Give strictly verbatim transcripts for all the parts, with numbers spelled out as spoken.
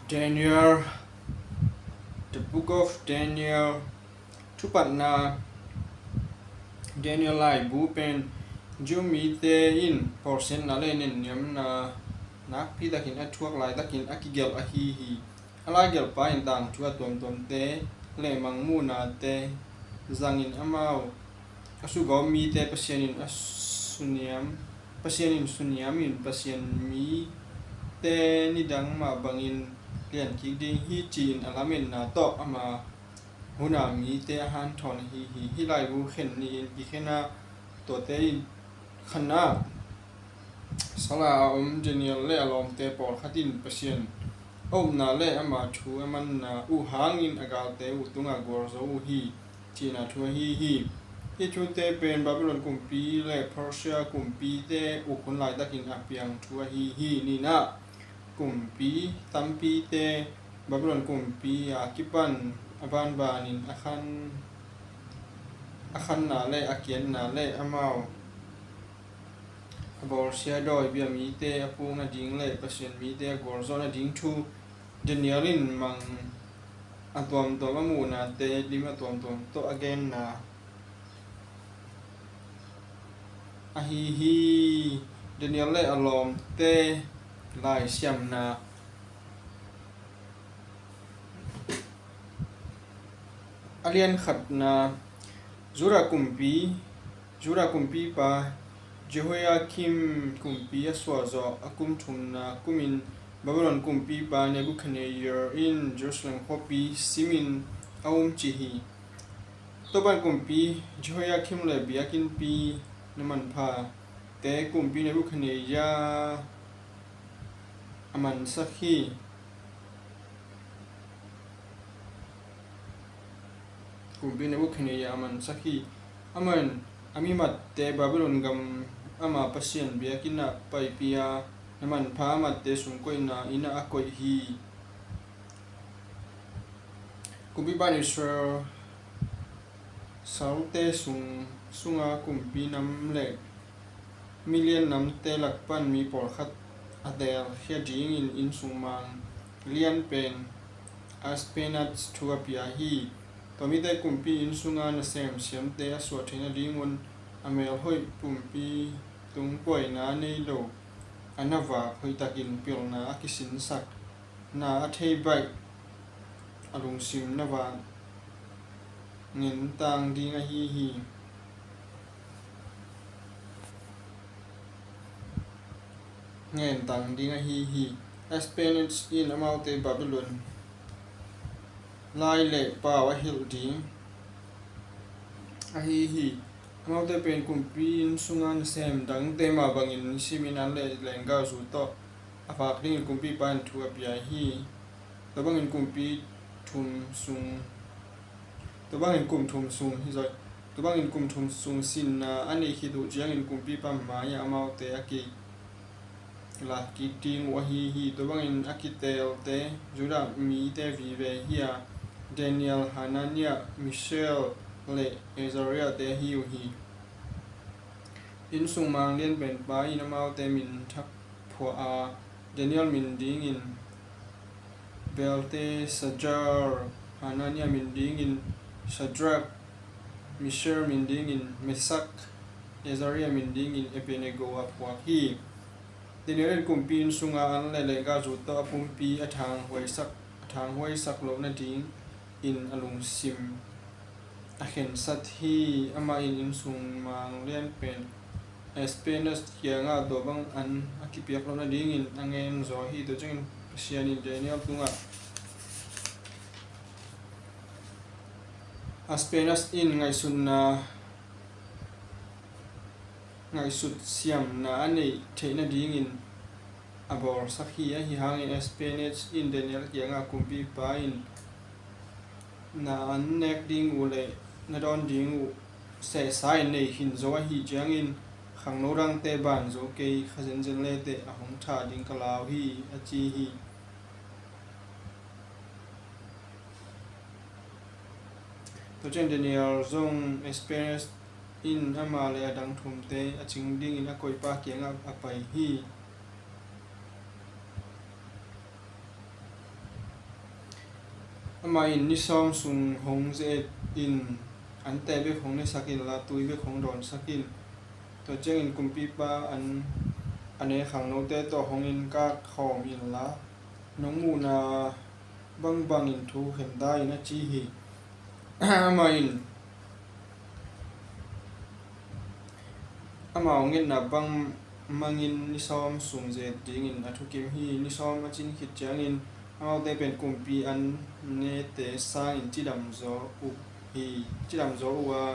Daniel, The Book of Daniel, thupatna. Daniel laibu pen Jew mite in pawlsiatna le nenniamna nakpi takin a thuak laitakin a kigelh ahi hi. A laigelhpa in tangthu a tuamtuamte le mangmuhnate zangin amau a sugawm mite Pasian in a suniam, Pasian in suniamin Pasian mite nidang mah bangin lian kik ding hi ci-in a lametna tawh ama huna mite a hanthawn ahi hi. Hih laibu khen ni-in kikhen a, tuate in khanna sala a om Daniel le a lawmte pawlkhat in Pasian a upna le ama thu a manna uh hangin a galte uh tungah gualzo uh hi, cihna thu ahi hi. Hih thute pen Babylon kumpi le Persia kumpite uk hun laitakin a piang thu ahi hi. Nihna, kumpi tampite Babylon kumpi a kipan a banbanin a khan, a khanna le a kiatna le amau a bawlsia dawi bia mite a puk nading le Pasian mite a gualzawh nading thu Daniel in mang a tuamtuam, a muhnate lim a tuamtuam tawh a genna ahi hi. Daniel le a lawmte laisiamna. A lian khatna, Judah kumpi, Judah kumpipa Jehoiakim kumpi a suahzawh a kum thumna kumin Babylon kumpipa Nebuchadnezzar in Jerusalem khuapi simin a um ci hi. Topan kumpi Jehoiakim le biakinnpi na manphate kumpi Nebuchadnezzar a mansak hi. Kumpi Nebuchadnezzar a mansak hi. Amah in a mimatte Babylon gam ama Pasian biakinn ah paipih a, na manpha amatte sung koihna inn ah a koih hi. Kumpipa in Israel salte sung, sunga kumpi nam le milian namte lak pan mi pawlkhat a teelkhia dingin innsung mang lian pen Aspenaz thu a pia hi. Tua mite kumpi innsunga nasem siamte a suah theih nadingun a melhoih pumpi tung puaina nei lo a na vak hoihtakin pilna a kisinsak na a thei baih a lungsim na vak ngentang ding ahi hi. Ngentang ding ahi hi. Aspenaz in amaute Babylon lai le pau a hilh ding ahi hi. Amaute pen kumpi inn sunga nasem dangte mah bangin simin an le lenggahzu tawh a vak dingin kumpipa in thu a pia hi. Tua bangin kumpi thum sung, tua bangin kum thum sung hi zaw, tua bangin kum thum sung sinna a neih khit uh ciangin kumpipa mai-ah amaute a ki lak kik ding uh ahi hi. Tua bangin a kiteelte Judah mite vive hi a, Daniel, Hananiah, Mishael le Azariah te ahi uh hi. Innsung mang lianpenpa in amaute min thak phuah a, Daniel min dingin Belteshazzar, Hananiah min dingin Shadrach, Mishael min dingin Meshach, Azariah min dingin Abednego a phuak hi. Daniel in kumpi inn sunga an le lenggahzu tawh a pumpi a thanghuaisak, a thanghuaisak loh nadingin a lungsim a khensat hi. Amah in innsung mang lianpen Aspenaz kiangah tua bang an a kipiak loh nadingin a ngen zaw hi. Tua ciangin Pasian in Daniel tungah Aspenaz in ngaihsutna, ngaihsut siamna a neih theih nadingin a bawlsak hi. Ahi hangin Aspenaz in Daniel kiangah, kumpipa in na an nek ding uh le na dawn ding uh sehsa in nei khin zo ahih ciangin khangno dangte ban zo kei, kha zenzen leteh a hong thah ding ka lau hi, a ci hi. Tua ciang Daniel zong Aspenaz in amah le a dang thumte a cing dingin a koihpa kiangah a pai hi. Amah in ni sawm sung hong ze-et in, anteh bek hong nesak inla, tui bek hong dawnsak in. Tua ciangin kumpipa an a ne khangnote tawh hong inkak khawm inla, nong muhna bangbangin thu khen ta in, a ci hi. Amah in amau ngetna bang mangin ni sawm sung ze-et dingin a thukim hi. Ni sawm a cin khit ciangin amaute pen kumpi an nete sangin cidam zaw uh hi. Cidam zaw uh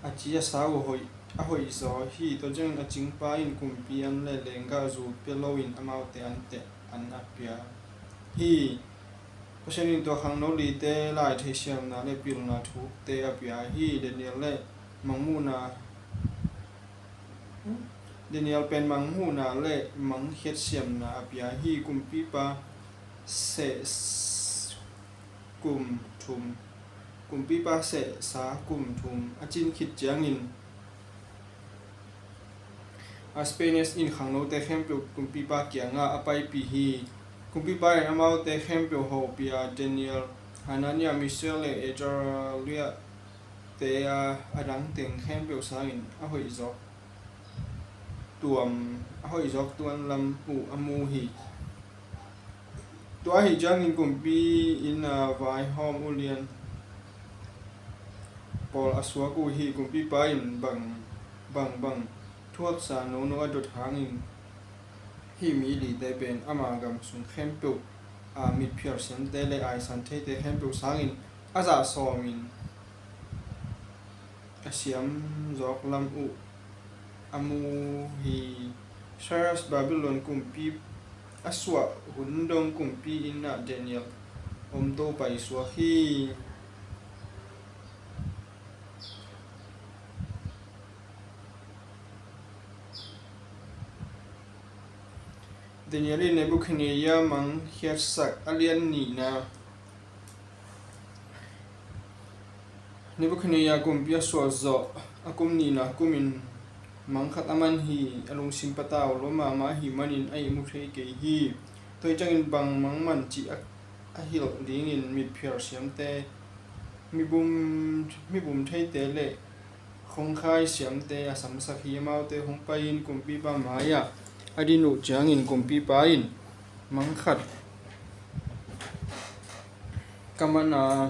a, a ci a sa uh hoih, a hoih zaw hi. Tua ciangin a cingpa in kumpi an le lenggahzu pia loin amaute anteh an a pia hi. Pasian in tua khangno lite lai theihsiamna le pilna thukte a pia hi. Daniel le mangmuhna, Daniel pen mangmuhna le mangkhiat siamna a pia hi. Kumpipa seh kum thum, kumpipa sehsa kum thum a cin khit ciangin Aspenes in khangnote khempeuh kumpipa kiangah a paipih hi. Kumpipa in amaute khempeuh hopih a, Daniel, Hanania, Mishael le Azariah te a, a dang teng khempeuh sangin a hoih zawk tuam, a hoih zawk tuan lam uh a mu hi. Tua ahih ciangin kumpi in a vaihawm ulian pawl a suak uh hi. Kumpipa in bang, bang, bang thuaksa nono a dot hangin hih mi lite pen ama gam sung khempeuh a mitphial siamte le aisan theite khempeuh sangin a zah sawmin a siam zawk lam uh a mu hi. Cyrus Babylon kumpi a suah hun dong kumpi inn ah Daniel om to paisuak hi. Daniel in Nebuchadnezzar mang khiatsak a lian nihna. Nebuchadnezzar kumpi a suah zawh a kum nihna kumin mang khat a man hi. A lungsim patau lua mahmah ahih manin a ihmu thei kei hi. Tua hi ciangin bang mang man cih a, a hilh dingin mitphial siamte, mibum, mibum theite le khongkhai siamte a samsak hi. Amaute hong pai-in kumpipa mai-ah a din uh ciangin kumpipa in mang khat ka man a,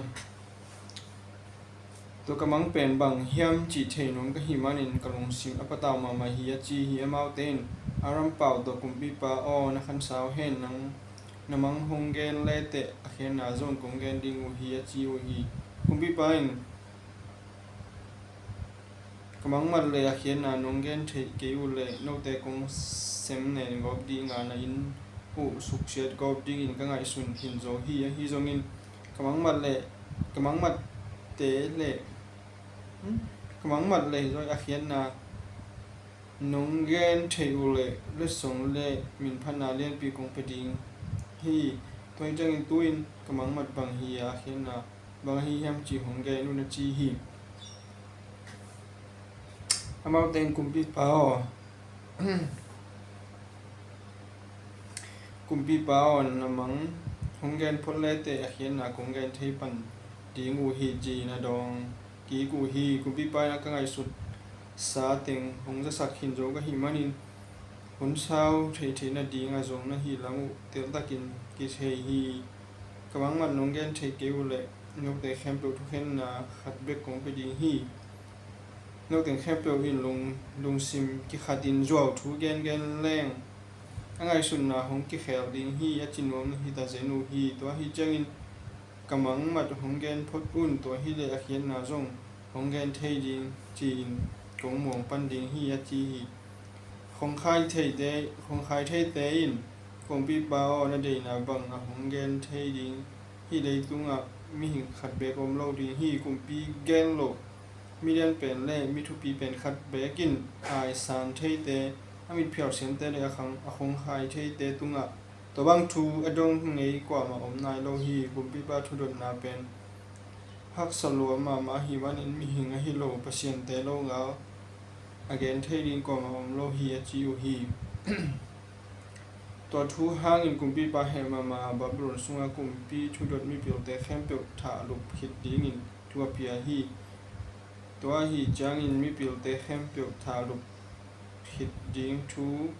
tua ka mang pen bang hiam cih thei nuam ka hih manin ka lungsim a patau mahmah hi, a ci hi. Amaute in Aram pau tawh, kumpipa aw, na khansau hen, nang na mang hong gen leteh a khiatna zong kong gen ding uh hi, a ci uh hi. Kumpipa in ka mangmat le a khiatna nong gen theih kei uh leh note kong sem nen gawp dinga na inn uh suksiat gawp dingin ka ngaihsun khin zo hi. Ahi zongin ka mangmat le, ka mangmatte le, hmm? Ka mangmat le zong a khiatna nong gen theih uh leh letsong le minphatna lianpi kong pia ding hi. Tua hi ciangin tu-in ka mangmat bang hi a, a khiatna bang ahi hiam cih hong gen un, a ci hi. Amaute in kumpipa aw, kumpipa aw, na mang hong gen phot leteh a khiatna kong gen thei pan ding uh hi, ci-in a dawng kik uh hi. Kumpipa in a ka ngaihsutsa teng hong zasak khin zo ka hih manin hun sau theihtheih nading a zong na hih lam uh teltakin kithei hi. Ka mangmat nong gen theih kei uh leh note khempeuh thukhenna khat bek kong pia ding hi. Note khempeuh in lung, lungsim kikhatin zuau thu gengen leng a ngaihsutna hong kikhel ding hi, a ci nuam na hi ta zen uh hi. Tua ahi ciangin ka mangmat hong gen phot un, tua hi leh a khiatna zong hong gen thei ding, ci-in kong muang pan ding hi, a ci hi. Khongkhai theite, khongkhai theite in, kumpipa aw, na deihna bang a hong gen thei ding hi. Leitungah mihing khat beek om lo ding hi. Kumpi gen loh milian pen le mi thupi pen khat beek in aisan theite, a mitphial siamte le a khang, a khongkhai theite tungah tua bang thu a dong ngei kuamah om nai lo hi. Kumpipa thudotna pen haksa lua mahmah ahih manin mihing ahi lo, pasiante lo ngal a gen thei ding kuamah om lo hi, a ci uh hi. Tua thu hangin kumpipa heh mahmah a, Babylon sunga kumpi thudot mipilte khempeuh thahlup khit dingin thu a pia hi. Tua ahih ciangin mipilte khempeuh thahlup khit ding thu,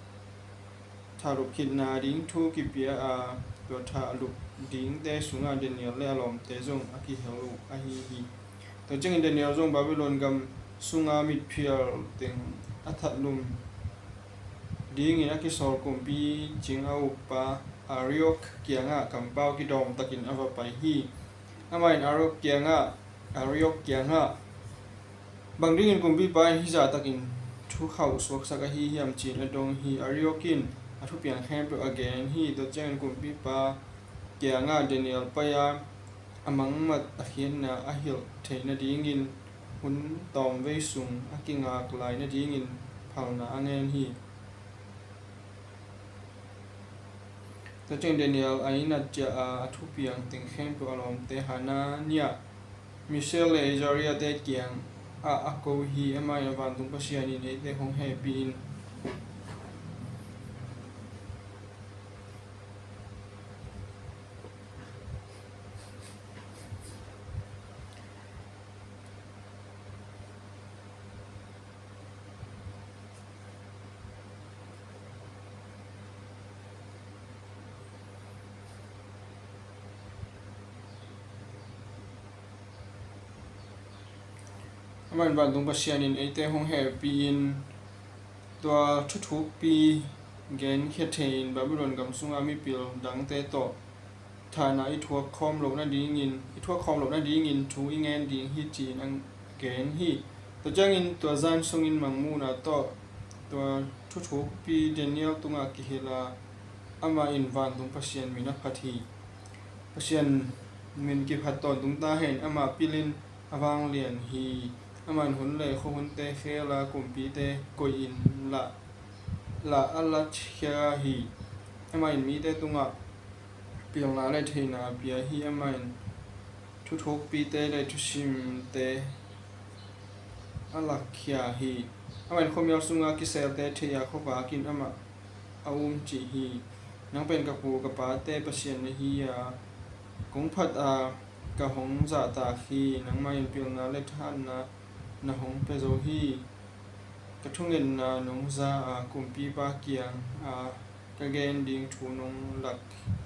thahlup khitna ding thu kipia a, tua thahlup dingte sungah Daniel le a lawmte zong a kihel uh ahi hi. Tua ciangin Daniel zong Babylon gam sunga mitphial teng a thatlum dingin a kisawl kumpi cing a ukpa Ariok kiangah kampau kidawm takin a va pai hi. Amah in Ariok kiangah, Ariok kiangah, "Bang dingin kumpipa in hizah takin thukhauh suaksak ahi hiam?" ci-in a dong hi. Ariok in a thupiang khempeuh a gen hi. Tua ciangin kumpipa kiangah Daniel pai a, a mangmat a khiatna a hilh theih nadingin hun tawmvei sung a kingak lai nadingin phalna a ngen hi. Tua ciang Daniel a inn ah ciah a, a thupiang teng khempeuh a lawmte Hanania, Mishael le Azaria-te kiangah a ko hi. Amah in, "Vantung Pasian in eite hong hehpih in, amah in vantung Pasian in eite hong hehpih in, tua thuthukpi genkhia thei-in Babylon gam sunga mipil dangte tawh thahna i thuak khawm loh nadingin, i thuak khawm loh nadingin thu i ngen ding hi," ci-in a gen hi. Tua ciangin tua zan sungin mangmuhna tawh tua thuthukpi Daniel tungah kihilh a, amah in vantung Pasian min a phat hi. "Pasian min kiphat tawntung ta hen, amah pilin a vanglian hi. Amah in hun le khuahunte khel a, kumpite koihin lah, lah a latkhia hi. Amah in mite tungah pilna le theihna a pia hi. Amah in thuthukpite le thusimte a lakkhia hi. Amah in khuamial sunga kiselte thei a, khuavak in amah a um cih hi. Nang pen ka pu ka pate Pasian na hi a, kong phat a ka hong zahtak hi. Nangmah in pilna le thahatna na hong pia zo hi. Ka thungetna nong za a, kumpipa kiangah ka gen ding thu nong lak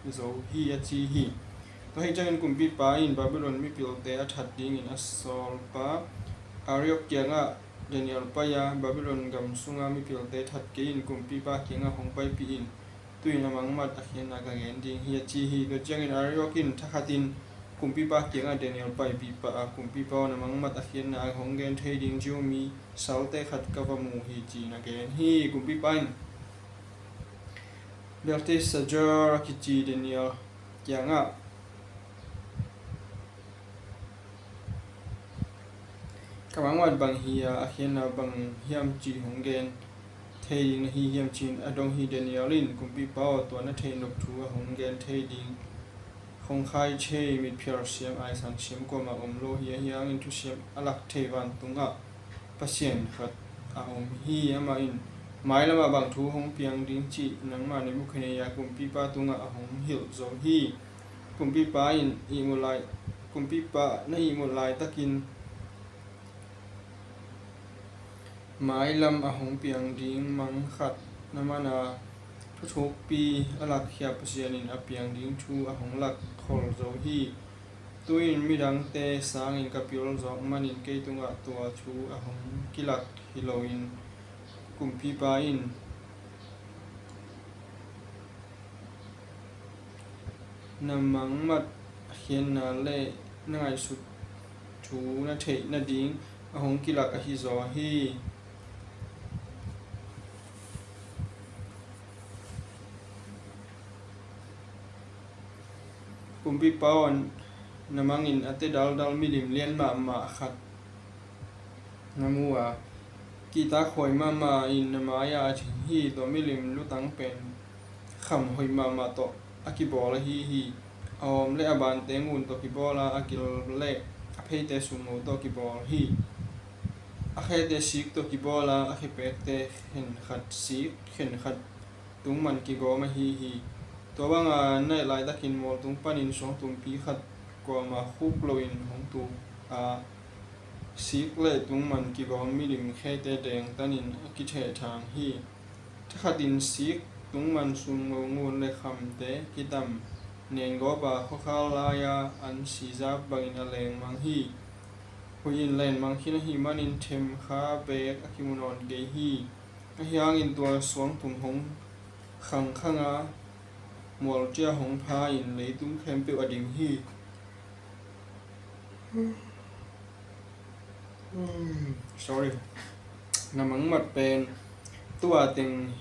zo hi," a ci hi. Tua ahih ciangin kumpipa in Babylon mipilte a that dingin a sawlpa Ariok kiangah Daniel pai a, "Babylon gam sunga mipilte that kei in, kumpipa kiangah hong paipih in. Tu-in a mangmat a khiatna ka gen ding hi," a ci hi. Tua ciangin Ariok in thakhatin kumpipa kiangah Daniel paipih pah a, "Kumpipa aw, na mangmat a khiatna a hong gen thei ding Jew mi salte khat ka va mu hi," ci-in a gen hi. Kumpipa in Belteshazzar a kici Daniel kiangah, "Ka mangmat bang hi a, a khiatna bang hiam cih hong gen thei ding na hi hiam?" ci-in a dong hi. Daniel in, "Kumpipa aw, tua na theih nop thu a hong gen thei ding khongkhai thei, mitphial siam, aisan siam kuamah om lo hi. Ahi hangin thusiam a lak thei vantungah Pasian khat a om hi. Amah in mailamah bang thu hong piang ding cih nangmah Nebukhadnezzar kumpipa tungah a hong hilh zo hi. Kumpipa in ihmut lai, kumpipa na ihmut laitakin mailam a hong piang ding mang khat na man a, thuthukpi a lakkhia Pasian in a piang ding thu a hong lak khol zo hi. Tu-in midangte sangin ka pil zawk manin kei tungah tua thu a hong kilak hi loin kumpipa in na mangmat a khiatna le na ngaihsut thu na theih nading a hong kilak ahi zaw hi. Kumpipa aw, na mangin a te daldal milim lian mahmah khat na mu a, kihtakhuai mahmah in na mai-ah a ding hi. Tua milim lutang pen kham hoih mahmah tawh a kibawl ahi hi. A awm le a bante ngun tawh kibawl a, a gil le a pheite sumngo tawh kibawl hi. A khete sik tawh kibawl a, a khepekte khenkhat sik, khenkhat tungman kigawm ahi hi. Tua banga naih laitakin mual tung panin suangtumpi khat kuamah khuk loin hong tuk a, sik le tungman kigawm milim khete dengtanin a kithehthang hi. Thakhatin sik tungman sumngo ngun le khamte kidam nengawpa khuakhal lai-a an sizap bangin a lengmang hi. Huih in lenmang khin ahih manin themkha beek a kimu nawn kei hi. Ahi hangin tua suangtum hong khangkhanga mualcia hong pha in leitung khempeuh a ding hi. Sorry. Na mangmat pen tua teng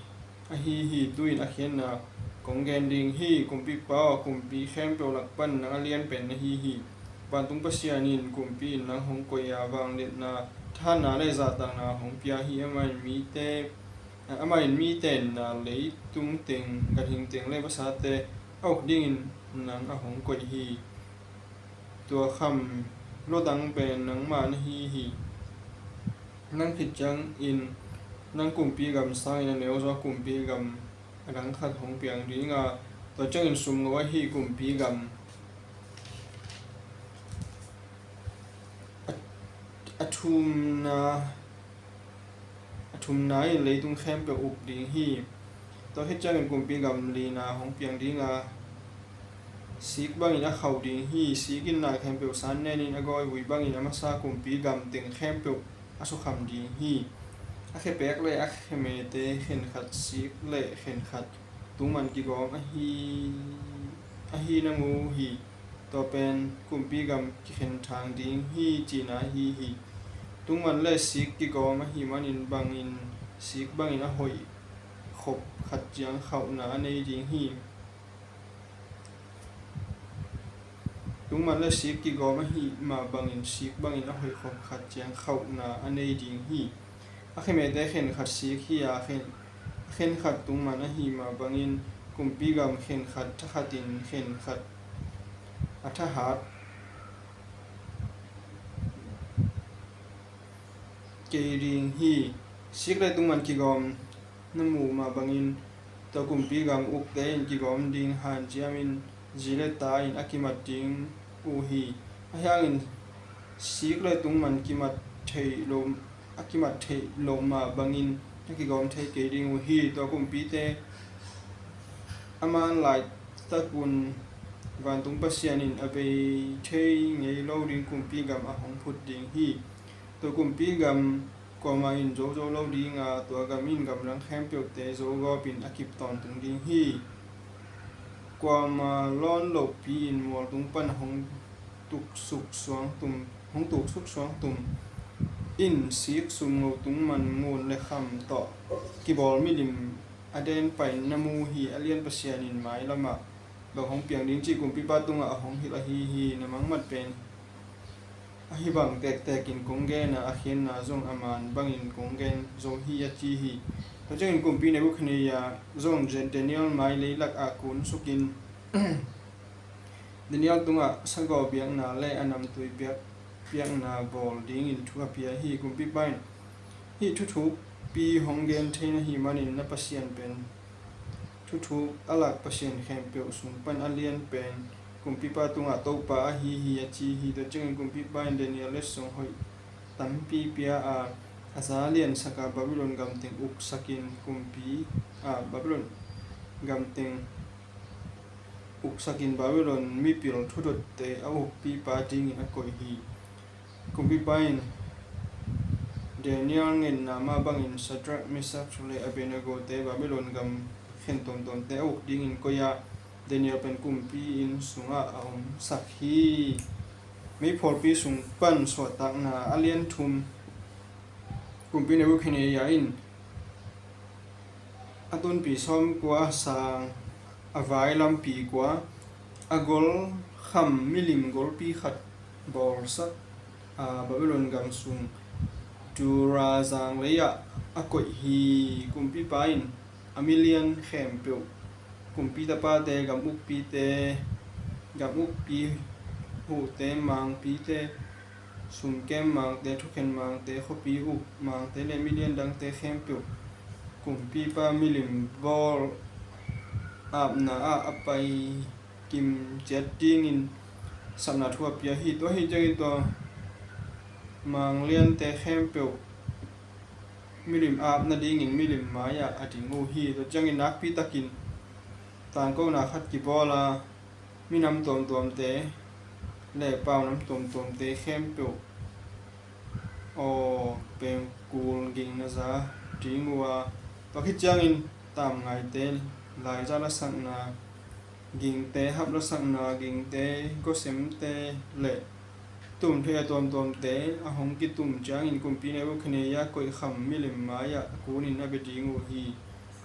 ahi hi. Tu-in a khenna kong gen ding hi. Kumpipa aw, kumpi khempeuh lak pan nang a lian pen na hi hi. Vantung Pasian in kumpi in nang hong koih a, vangliatna, thahatna le zahtakna hong pia hi. Amah in mite, amah in mite in na leitung teng, ganhing teng le vasate a uk dingin nang a hong koih hi. Tua kham lua dang pen nangmah na hi hi. Nang khit ciangin nang kumpi gam sangin a neu zaw kumpi gam a dang khat hong piang ding a, tua ciangin sumngo ahi kumpi gam a, a thumna a thumna in leitung khempeuh uk ding hi. Tua khit ciangin kumpi gam lina hong piang ding a, sik bangin a khauh ding hi. Sik in nai khempeuh san nenin a gawivui bangin a masa kumpi gam teng khempeuh a sukham ding hi. A khepek le a khemete khenkhat sik le khenkhat tungman kigawm ahi, ahi na mu hi. Tua pen kumpi gam kikhenthang ding hi cihna ahi hi. Tungman le sik kigawm ahih manin bangin sik bangin a hoih khop khat ciang khauhna a nei ding hi. Tungman le sik kigawm ahih mah bangin sik bangin a hoih khop khat ciang khauhna a nei ding hi. A khemete khenkhat sik hi a, khen, a khenkhat tungman ahih mah bangin kumpi gam khenkhat thakhatin khenkhat a thahat kei ding hi. Sik le tungman kigawm na muh mah bangin tua kumpi gam ukte in kigawm ding hanciamin zi le ta in a kimat ding uh hi. Ahi hangin sik le tungman kimat theih loh, a kimat theih loh mah bangin a kigawm thei kei ding uh hi. Tua kumpite a man laitakun vantung Pasian in a bei thei ngei lo ding kumpi gam a hong phut ding hi. Tua kumpi gam kuamah in zo zo lo ding a, tua gam in gamdang khempeuhte zo gawpin a kip tawntung ding hi. Kuamah lawn lohpi in mualtung pan hong tuksuk suangtum, hong tuksuk suangtum in sik sumngo tungman ngun le kham tawh kibawl milim a den pai na mu hi. A lian Pasian in mailamah bang hong piang ding cih kumpipa tungah a hong hilh ahi hi. Na mangmat pen ahi bang tektekin kong gen a, a khenna zong a man bangin kong gen zo hi a ci hi. Tua ciangin kumpi Nebukhadnezzar zong Daniel mai leilak ah kun sukin Daniel tungah sagaw biakna le a namtui biak, biakna bawl dingin thu a pia hi. Kumpipa in hih thuthukpi hong gen thei na hih manin na Pasian pen thuthuk a lak pasian khempeuh sung pan a lian pen kumpipa tungah Topa ahi hi a ci hi. Tua ciangin kumpipa in Daniel letsong hoih tampi pia a, a za liansak a Babylon gam teng uksakin kumpi, a, Babylon gam teng uksakin Babylon mipil thudotte a ukpipa dingin a koih hi. Kumpipa in Daniel ngetna mah bangin Shadrach, Meshach le Abednego-te Babylon gam khen tuamtuamte a uk dingin koih a, Daniel pen kumpi inn sungah a omsak hi. Meiphualpi sung pan suahtakna a lian thum. Kumpi Nebuchadnezzar in a tunpi sawmkua a sang, a vai lampi kua, a gol kham milim golpi khat bawlsak a, Babylon gam sung Dura zanglei ah a koih hi. Kumpipa in a milian khempeuh, kumpi tapate, gam ukpite, gam ukpi huhte, mangpite, sumkem mangte, thukhen mangte, khuapi uk mangte le milian dangte khempeuh kumpipa milim bawl apna ah a pai kim ciat dingin sapna thu a pia hi. Tua hi ciangin tua mangliante khempeuh milim ap nadingin milim mai-ah a ding uh hi. Tua ciangin nakpi takin tangkona khat kibawl a, minam tuamtuamte le paunam tuamtuamte khempeuh aw pengkul ging na za ding uh a, tua khit ciangin tamngaite, laiza lasakna gingte, hap lasakna gingte, gawsemte le tumtheih a tuamtuamte a hong kitum ciangin kumpi Nebukhadnezzar koih kham milim mai-ah a kunin a bia ding uh hi.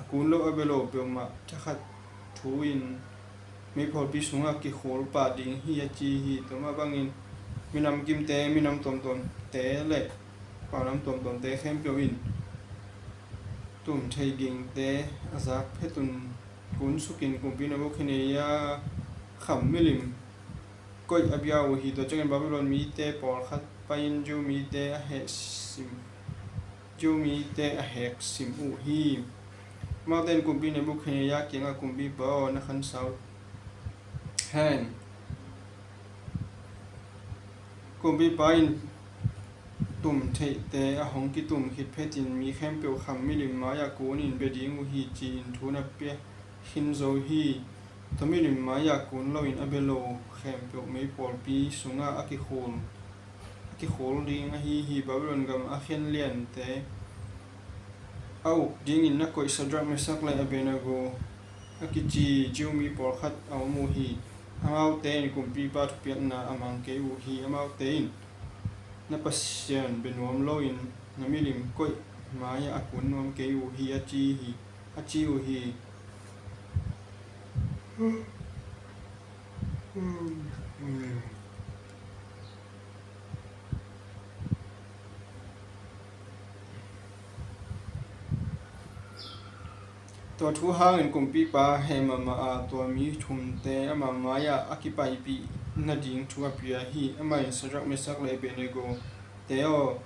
A kun lo a bia lo peuhmah thakhat thu-in meiphualpi sungah kikhul pah ding hi a ci hi. Tua mah bangin minam kimte, minam tuamtuamte le paunam tuamtuamte khempeuh in tumtheih gingte a zak phetun kun sukin kumpi Nebukhadnezzar kham milim koih a bia uh hi. Tua ciangin Babylon mite pawlkhat pai-in Jew mite a hehsim, Jew mite a heksim uh hi. Amaute in kumpi Nebukhadnezzar kiangah, kumpipa aw, na khansau hen. Kumpipa in tumtheihte a hong kitum khit phetin mi khempeuh kham milim mai-ah kunin bia ding uh hi ci-in thu na pia khin zo hi. Tua milim mai-ah kun loin a bia lo khempeuh meiphualpi sungah a kikhul, a kikhul ding ahi hi. Babylon gam a khen liante a uk dingin na koih Shadrach, Meshach le Abednego a kici Jew mi pawlkhat a om uh hi. Amaute in kumpipa thupiakna a mang kei uh hi. Amaute in na Pasian bia nuam loin na milim koih mai-ah a kun nuam kei uh hi a ci hi, a ci uh hi. Tua thu hangin kumpipa heh mahmah a, tua mi thumte ama mai-ah a kipaipih nading thu a pia hi. Amah in Shadrach, Meshach le Abednego te aw,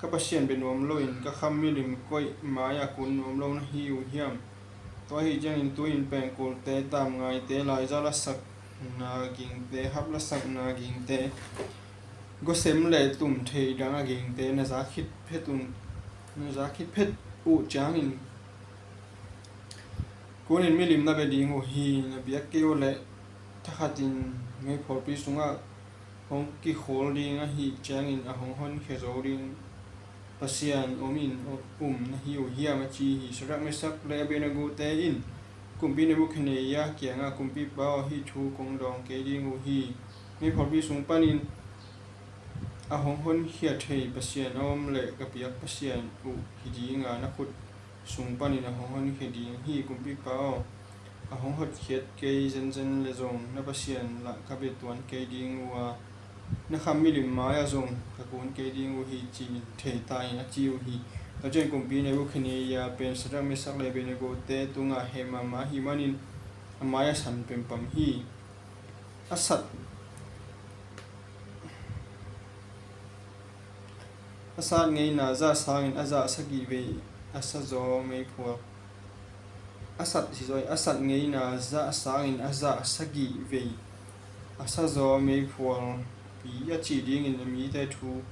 ka Pasian bia nuam loin ka kham milim koih mai-ah kun nuam lo na hi uh hiam? Tua ahi ciangin tu-in pengkulte, tamngaite, laiza lasakna gingte, hap lasakna gingte, gawsem le tumtheih dang a gingte na za khit phetun, na za khit phet uh ciangin kunin milim na bia ding uh hi. Na biak kei uh leh thakhatin meiphualpi sungah hong kikhul ding ahih ciangin a hong honkhia zo ding Pasian om in um na hi uh hiam, a ci hi. Shadrach, Meshach le Abednego te in kumpi Nebukhadnezzar kiangah, kumpipa aw, hih thu kong dawng kei ding uh hi. Meiphualpi sung panin a hong honkhia thei Pasian a om leh ka biak Pasian uh hi dinga na khut sung panin a hong honkhia ding hi. Kumpipa aw, a hong hotkhiat kei zenzen leh zong na Pasian lah ka bia tuan kei ding uh a, na kham milim mai-ah zong ka kun kei ding uh hi, ci-in thei ta in, a ci uh hi. Tua ciang kumpi Nebukhadnezzar pen Shadrach, Meshach le Abednego te tungah heh mahmah ahih manin a mai a san pempam hi. A sat, a sat ngeina zah sangin a zah sagih vei a sa zaw meiphual, a sat, hi zaw, a sat ngeina zah sangin a zah sagih vei a sa zaw meiphualpi a cih dingin a mite thu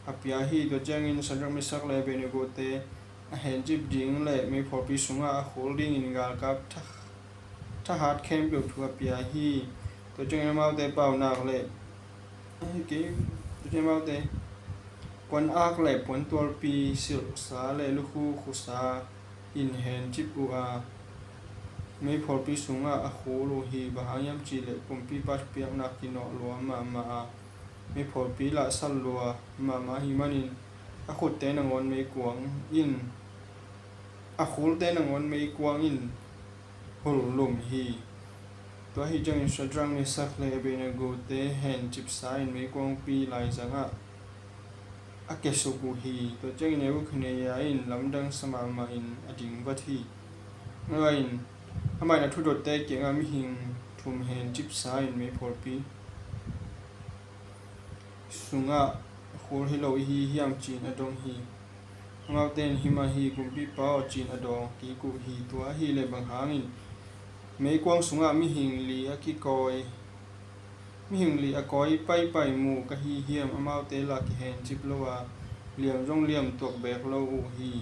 a pia hi. Tua ciangin Shadrach, Meshach le Abednego te a hencip ding le meiphualpi sungah a khul dingin galkap thak thahat khempeuh thu a pia hi. Tua ciangin amaute paunak le, tua ciangin amaute puanak le puantualpi, silhsa le lukhu khusa in hencip uh a, meiphualpi sungah a khul uh hi. Bang hang hiam cih leh kumpipa thupiakna kinawh lua mahmah a, meiphualpi lah sal lua mahmah ahih manin a khutte nangawn meikuang in, a khulte nangawn meikuang in hulhlum hi. Tua ahi ciangin Shadrach, Meshach le Abednego te hencipsa in meikuangpi laizangah a kiasuk uh hi. Tua ciangin Nebukhadnezzar in lamdangsa mahmah in a dingvat hi. Amah in, amah in a thudotte kiangah, mihing thum hencipsa in meiphualpi sungah a khul hi lo i hi hiam, ci-in a dong hi. Amaute in, hi mah hi kumpipa aw, ci-in a dawng kik uh hi. Tua ahih leh bang hangin Meikuang sungah mihing li a kikawi, mihing li a kawi paipai mu ka hi hiam? Amaute lah kihencip lo a, liam zong liam tuak beek lo uh hi.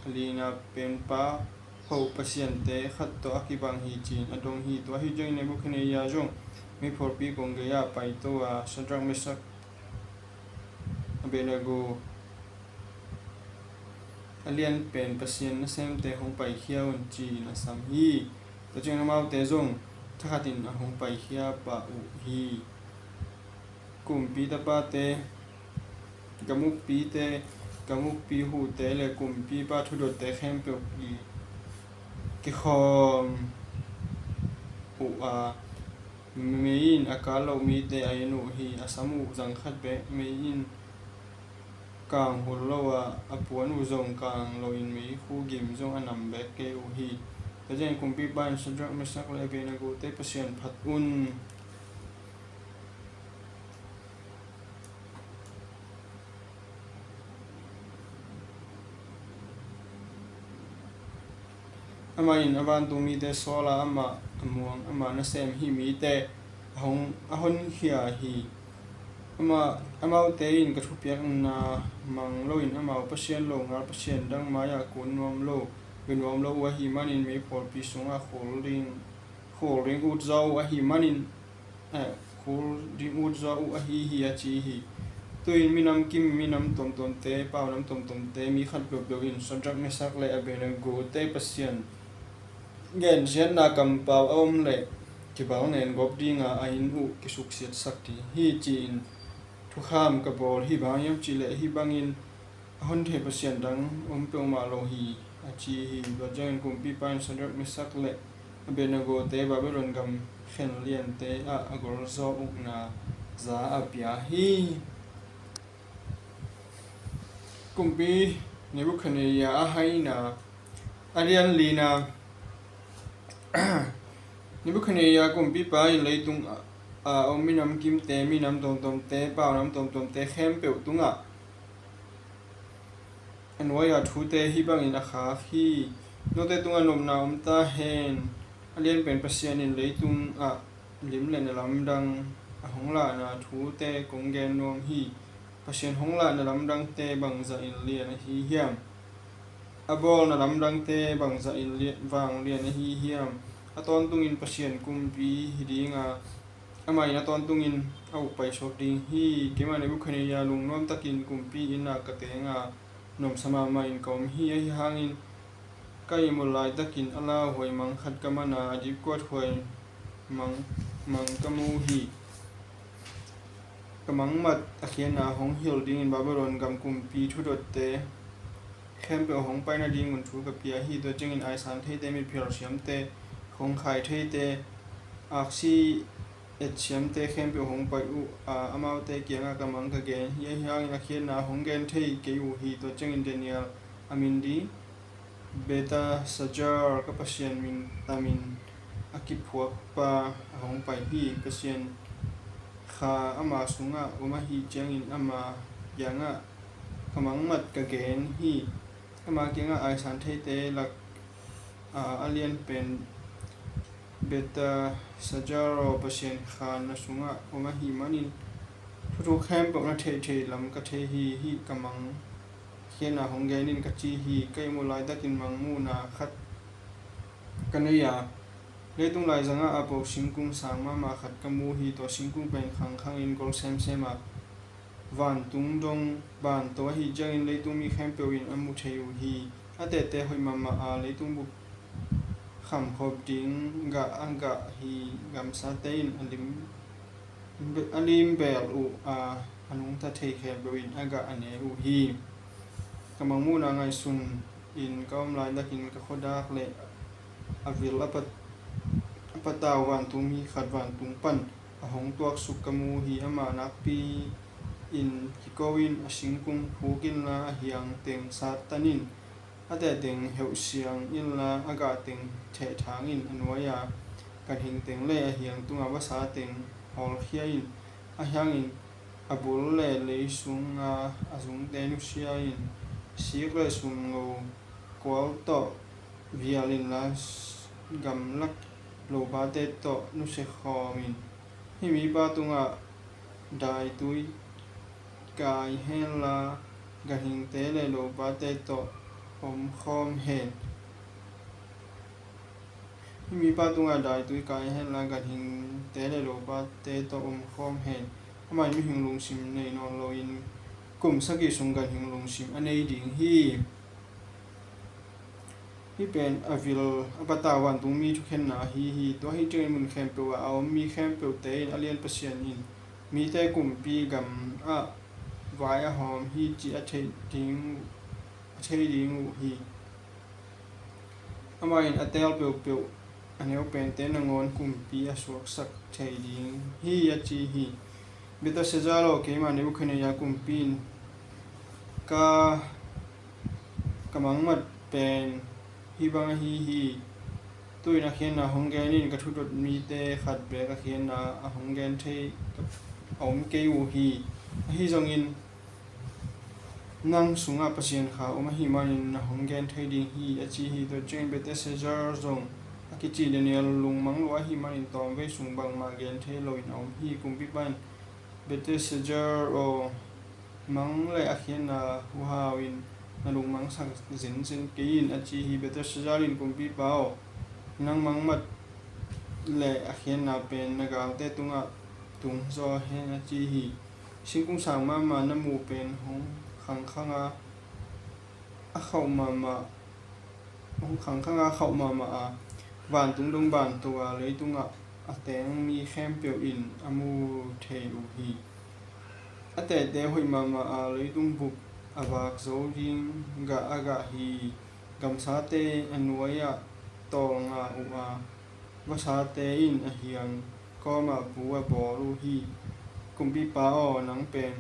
A lina penpa hoh pasiante khat tawh a kibang hi ci-in a dong hi. Tua ahi ciangin Nebukhadnezzar zong meiphualpi kong gei-ah paito a, Shadrach, Meshach, Abednego, a lianpen Pasian nasemte hong paikhia un ci-in a sam hi. Tua ciangin amaute zong thakhatin a hong paikhia pah uh hi. Kumpi tapate, gamukpite, gamukpi hute le kumpipa thudotte khempeuh ki, kikhawm uh a, mei in a kal loh mite a en uh hi. A sam uh zang khat bek mei in kang hul lo a, a puan uh zong kang loin meikhu gim zong a nam bek kei uh hi. Tua ciangin kumpipa in Shadrach, Meshach le Abednego-te Pasian phat un. Amah in a vantung mite sawl a, amah a muang, amah nasem hih mite a hong, a honkhia hi. Amah, amaute in ka thupiakna mang loin amau Pasian longal pasian dang mai-ah kun nuam lo, bia nuam lo uh ahih manin meiphualpi sungah khual ding, khual ding ut zaw uh ahih manin, eh, khual ding ut zaw uh ahi hi, a ci hi. Tu-in minam kim, minam tuamtuamte, paunam tuamtuamte, mi khat peuhpeuh in Shadrach, Meshach le Abednego-te Pasian gensiatna kampau a om leh kibang nen gawp dinga a inn uh kisuksiatsak ding hi, ci-in thukham ka bawl hi. Bang hang hiam cih leh hih bangin a hon thei pasian dang om peuhmah lo hi, a ci hi. Tua ciangin kumpipa in Shadrach, Meshach le Abednego-te Babylon gam khen liante ah a golzaw ukna za a pia hi. Kumpi Nebukhadnezzar a haina. A lian lina. Nebukhadnezzar kumpipa in leitung a, a om minam kimte, minam tuamtuamte, paunam tuamtuamte khempeuh tungah a nuai-a thute hih bangin a khak hi. Note tungah nopna om ta hen. A lianpen Pasian in leitungah lim le na lamdang a hong lahna thute kong gen nuam hi. Pasian hong lahna lamdangte bangzah in lian ahi hiam? A bawlna lamdangte bangzah in lian, vang lian ahi hiam? A tawntungin Pasian kumpi hi dinga, amah in a tawntungin a uk paisuak ding hi. Keimah Nebukhadnezzar lungnuam takin kumpi inn ah ka teng a, nuamsa mahmah in ka om hi. Ahi hangin ka ihmut laitakin a lauhuai mang khat ka man a, a dipkuat huai mang, mang ka mu hi. Ka mangmat a khiatna hong hilh dingin Babylon gam kumpi thudotte khempeuh hong pai nadingun thu ka pia hi. Tua ciangin aisan theite, mitphial siamte, khongkhai theite, aksi et siamte khempeuh hong pai uh a, amaute kiangah ka mang ka gen hi. Ahi hangin a khiatna hong gen thei kei uh hi. Tua ciangin Daniel, a min ding Belteshazzar, ka Pasian min tamin a kiphuakpa a hong pai hi. Pasian kha ama sungah om ahih ciangin ama kiangah ka mangmat ka gen hi. Ama kiangah aisan theite lak a, a lianpen Belteshazzar aw, Pasian kha na sungah om ahih manin thuthuk khempeuh na theihtheih lam ka thei hi. Hih ka mang khiatna hong gen in, ka ci hi. Ka ihmut laitakin mangmuhna khat ka nei a, leitung laizangah a po singkung sang mahmah khat ka mu hi. Tua singkung pen khangkhangin gol semsem a, vantung dong banto ahih ciangin leitung mi khempeuh in a mu thei uh hi. A tehte hoih mahmah a, leitung bup khamkhop ding gah a gah hi. Gamsate in a lim, a lim beel uh a, a nungta thei khempeuh in a gah a ne uh hi. Ka mangmuhna ngaihsun in ka om laitakin ka khuadak le a vil a pat, a patau vantung mi khat vantung pan a hong tuaksuk ka mu hi. Amah nakpi-in kiko in, a singkung phuk inla, a hiang teng sattan in, a teh teng heuhsiang inla, a gah teng thehthang in, a nuai-a ganhing teng le a hiang tunga vasa teng hawlkhia in, ahi hangin a bul le lei sunga a zungte nusia in, sik le sumngo kual tawh vial inla, gamlak lopate tawh nusia khawm in. Hih mipa tungah daitui kai henla, ganhingte le lopate tawh omkhawm hen. Hih mipa tungah daitui kai henla, ganhingte le lopate tawh omkhawm hen. Amah in mihing lungsim nei nawn loin kum sagih sung ganhing lungsim a nei ding hi. Hih pen a vil a patau vantungmi thukhenna ahi hi. Tua hi ciangin mun khempeuh ah a om mi khempeuhte in a lian Pasian in mite kumpi gam ah vai a hawm hi cih a thei ding, a thei ding uh hi. Amah in a teel peuhpeuh a neu pente nangawn kumpi a suaksak thei ding hi, a ci hi. Belteshazzar aw, keimah Nebukhadnezzar kumpi in ka, ka mangmat pen hih bang ahi hi. Tu-in a khiatna hong gen in, ka thudot mite khat beek a khiatna a hong gen thei a om kei uh hi. Ahi zongin nang sungah Pasian kha om ahih manin na hong gen thei ding hi, a ci hi. Tua ciangin Belteshazzar zong a kici Daniel lungmang lua ahih manin tawmvei sung bangmah gen thei loin a om hi. Kumpipa in, Belteshazzar aw, mang le a khiatna huhau in na lungmangsak zinzin kei in, a ci hi. Belteshazzar in, Kumpipa aw, nang mangmat le a khiatna pen na galte tungah tung zaw hen, a ci hi. Singkung sang mahmah na muh pen hong khangkhang a, a khauh mahmah, hong khangkhang a khauh mahmah a, vantung dong banto a, leitungah a teng mi khempeuh in a mu thei uh hi. A tete hoih mahmah a, leitung bup a vak zo ding gah a gah hi. Gamsate a nuai-ah tawlnga uh a, vasate in a hiang kawmah bu a bawl uh hi. Kumpipa aw, nang pen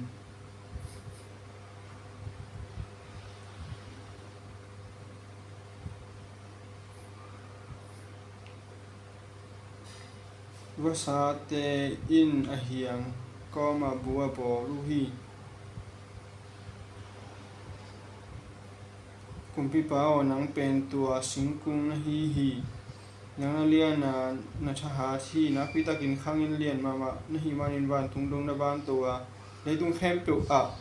vasate in a hiang kawmah bu a bawl uh hi. Kumpipa aw, nang pen tua singkung na hi hi. Nang na lian a, na thahat hi. Nakpi takin khang in lian mahmah na hih manin vantung dong na banto a, leitung khempeuh ah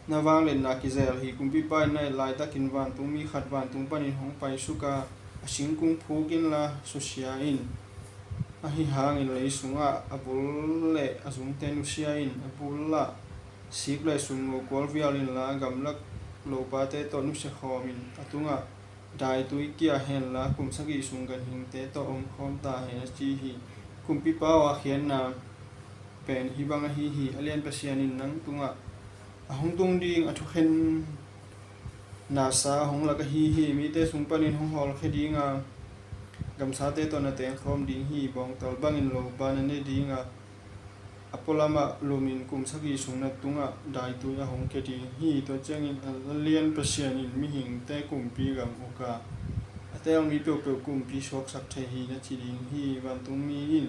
na vangliatna kizel hi. Kumpipa in na et laitakin vantungmi khat vantung panin hong paisuk a, a singkung phuk inla susia in. Ahi hangin lei sungah a bul le a zungte nusia in, a bul ah sik le sumngo kual vial inla, gamlak lopate tawh nusia khawm in, a tungah daitui kia henla, kum sagih sung ganhingte tawh omkhawm ta hen, a ci hi. Kumpipa aw, a khiatna pen hih bang ahi hi. A lian Pasian in nang tungah a hong tung ding a thukhen nasa a hong lak ahi hi. Mite sung panin hong hawlkhia ding a, gamsate tawh na tengkhawm ding hi. Bawngtal bangin lopa na ne ding a, a pualamah lumin kum sagih sung na tungah daitui a hong kia ding hi. Tua ciangin a lian Pasian in mihingte kumpi gam uk a, a teel mi peuhpeuh kumpi suaksak thei hi, na ci ding hi. Vantungmi in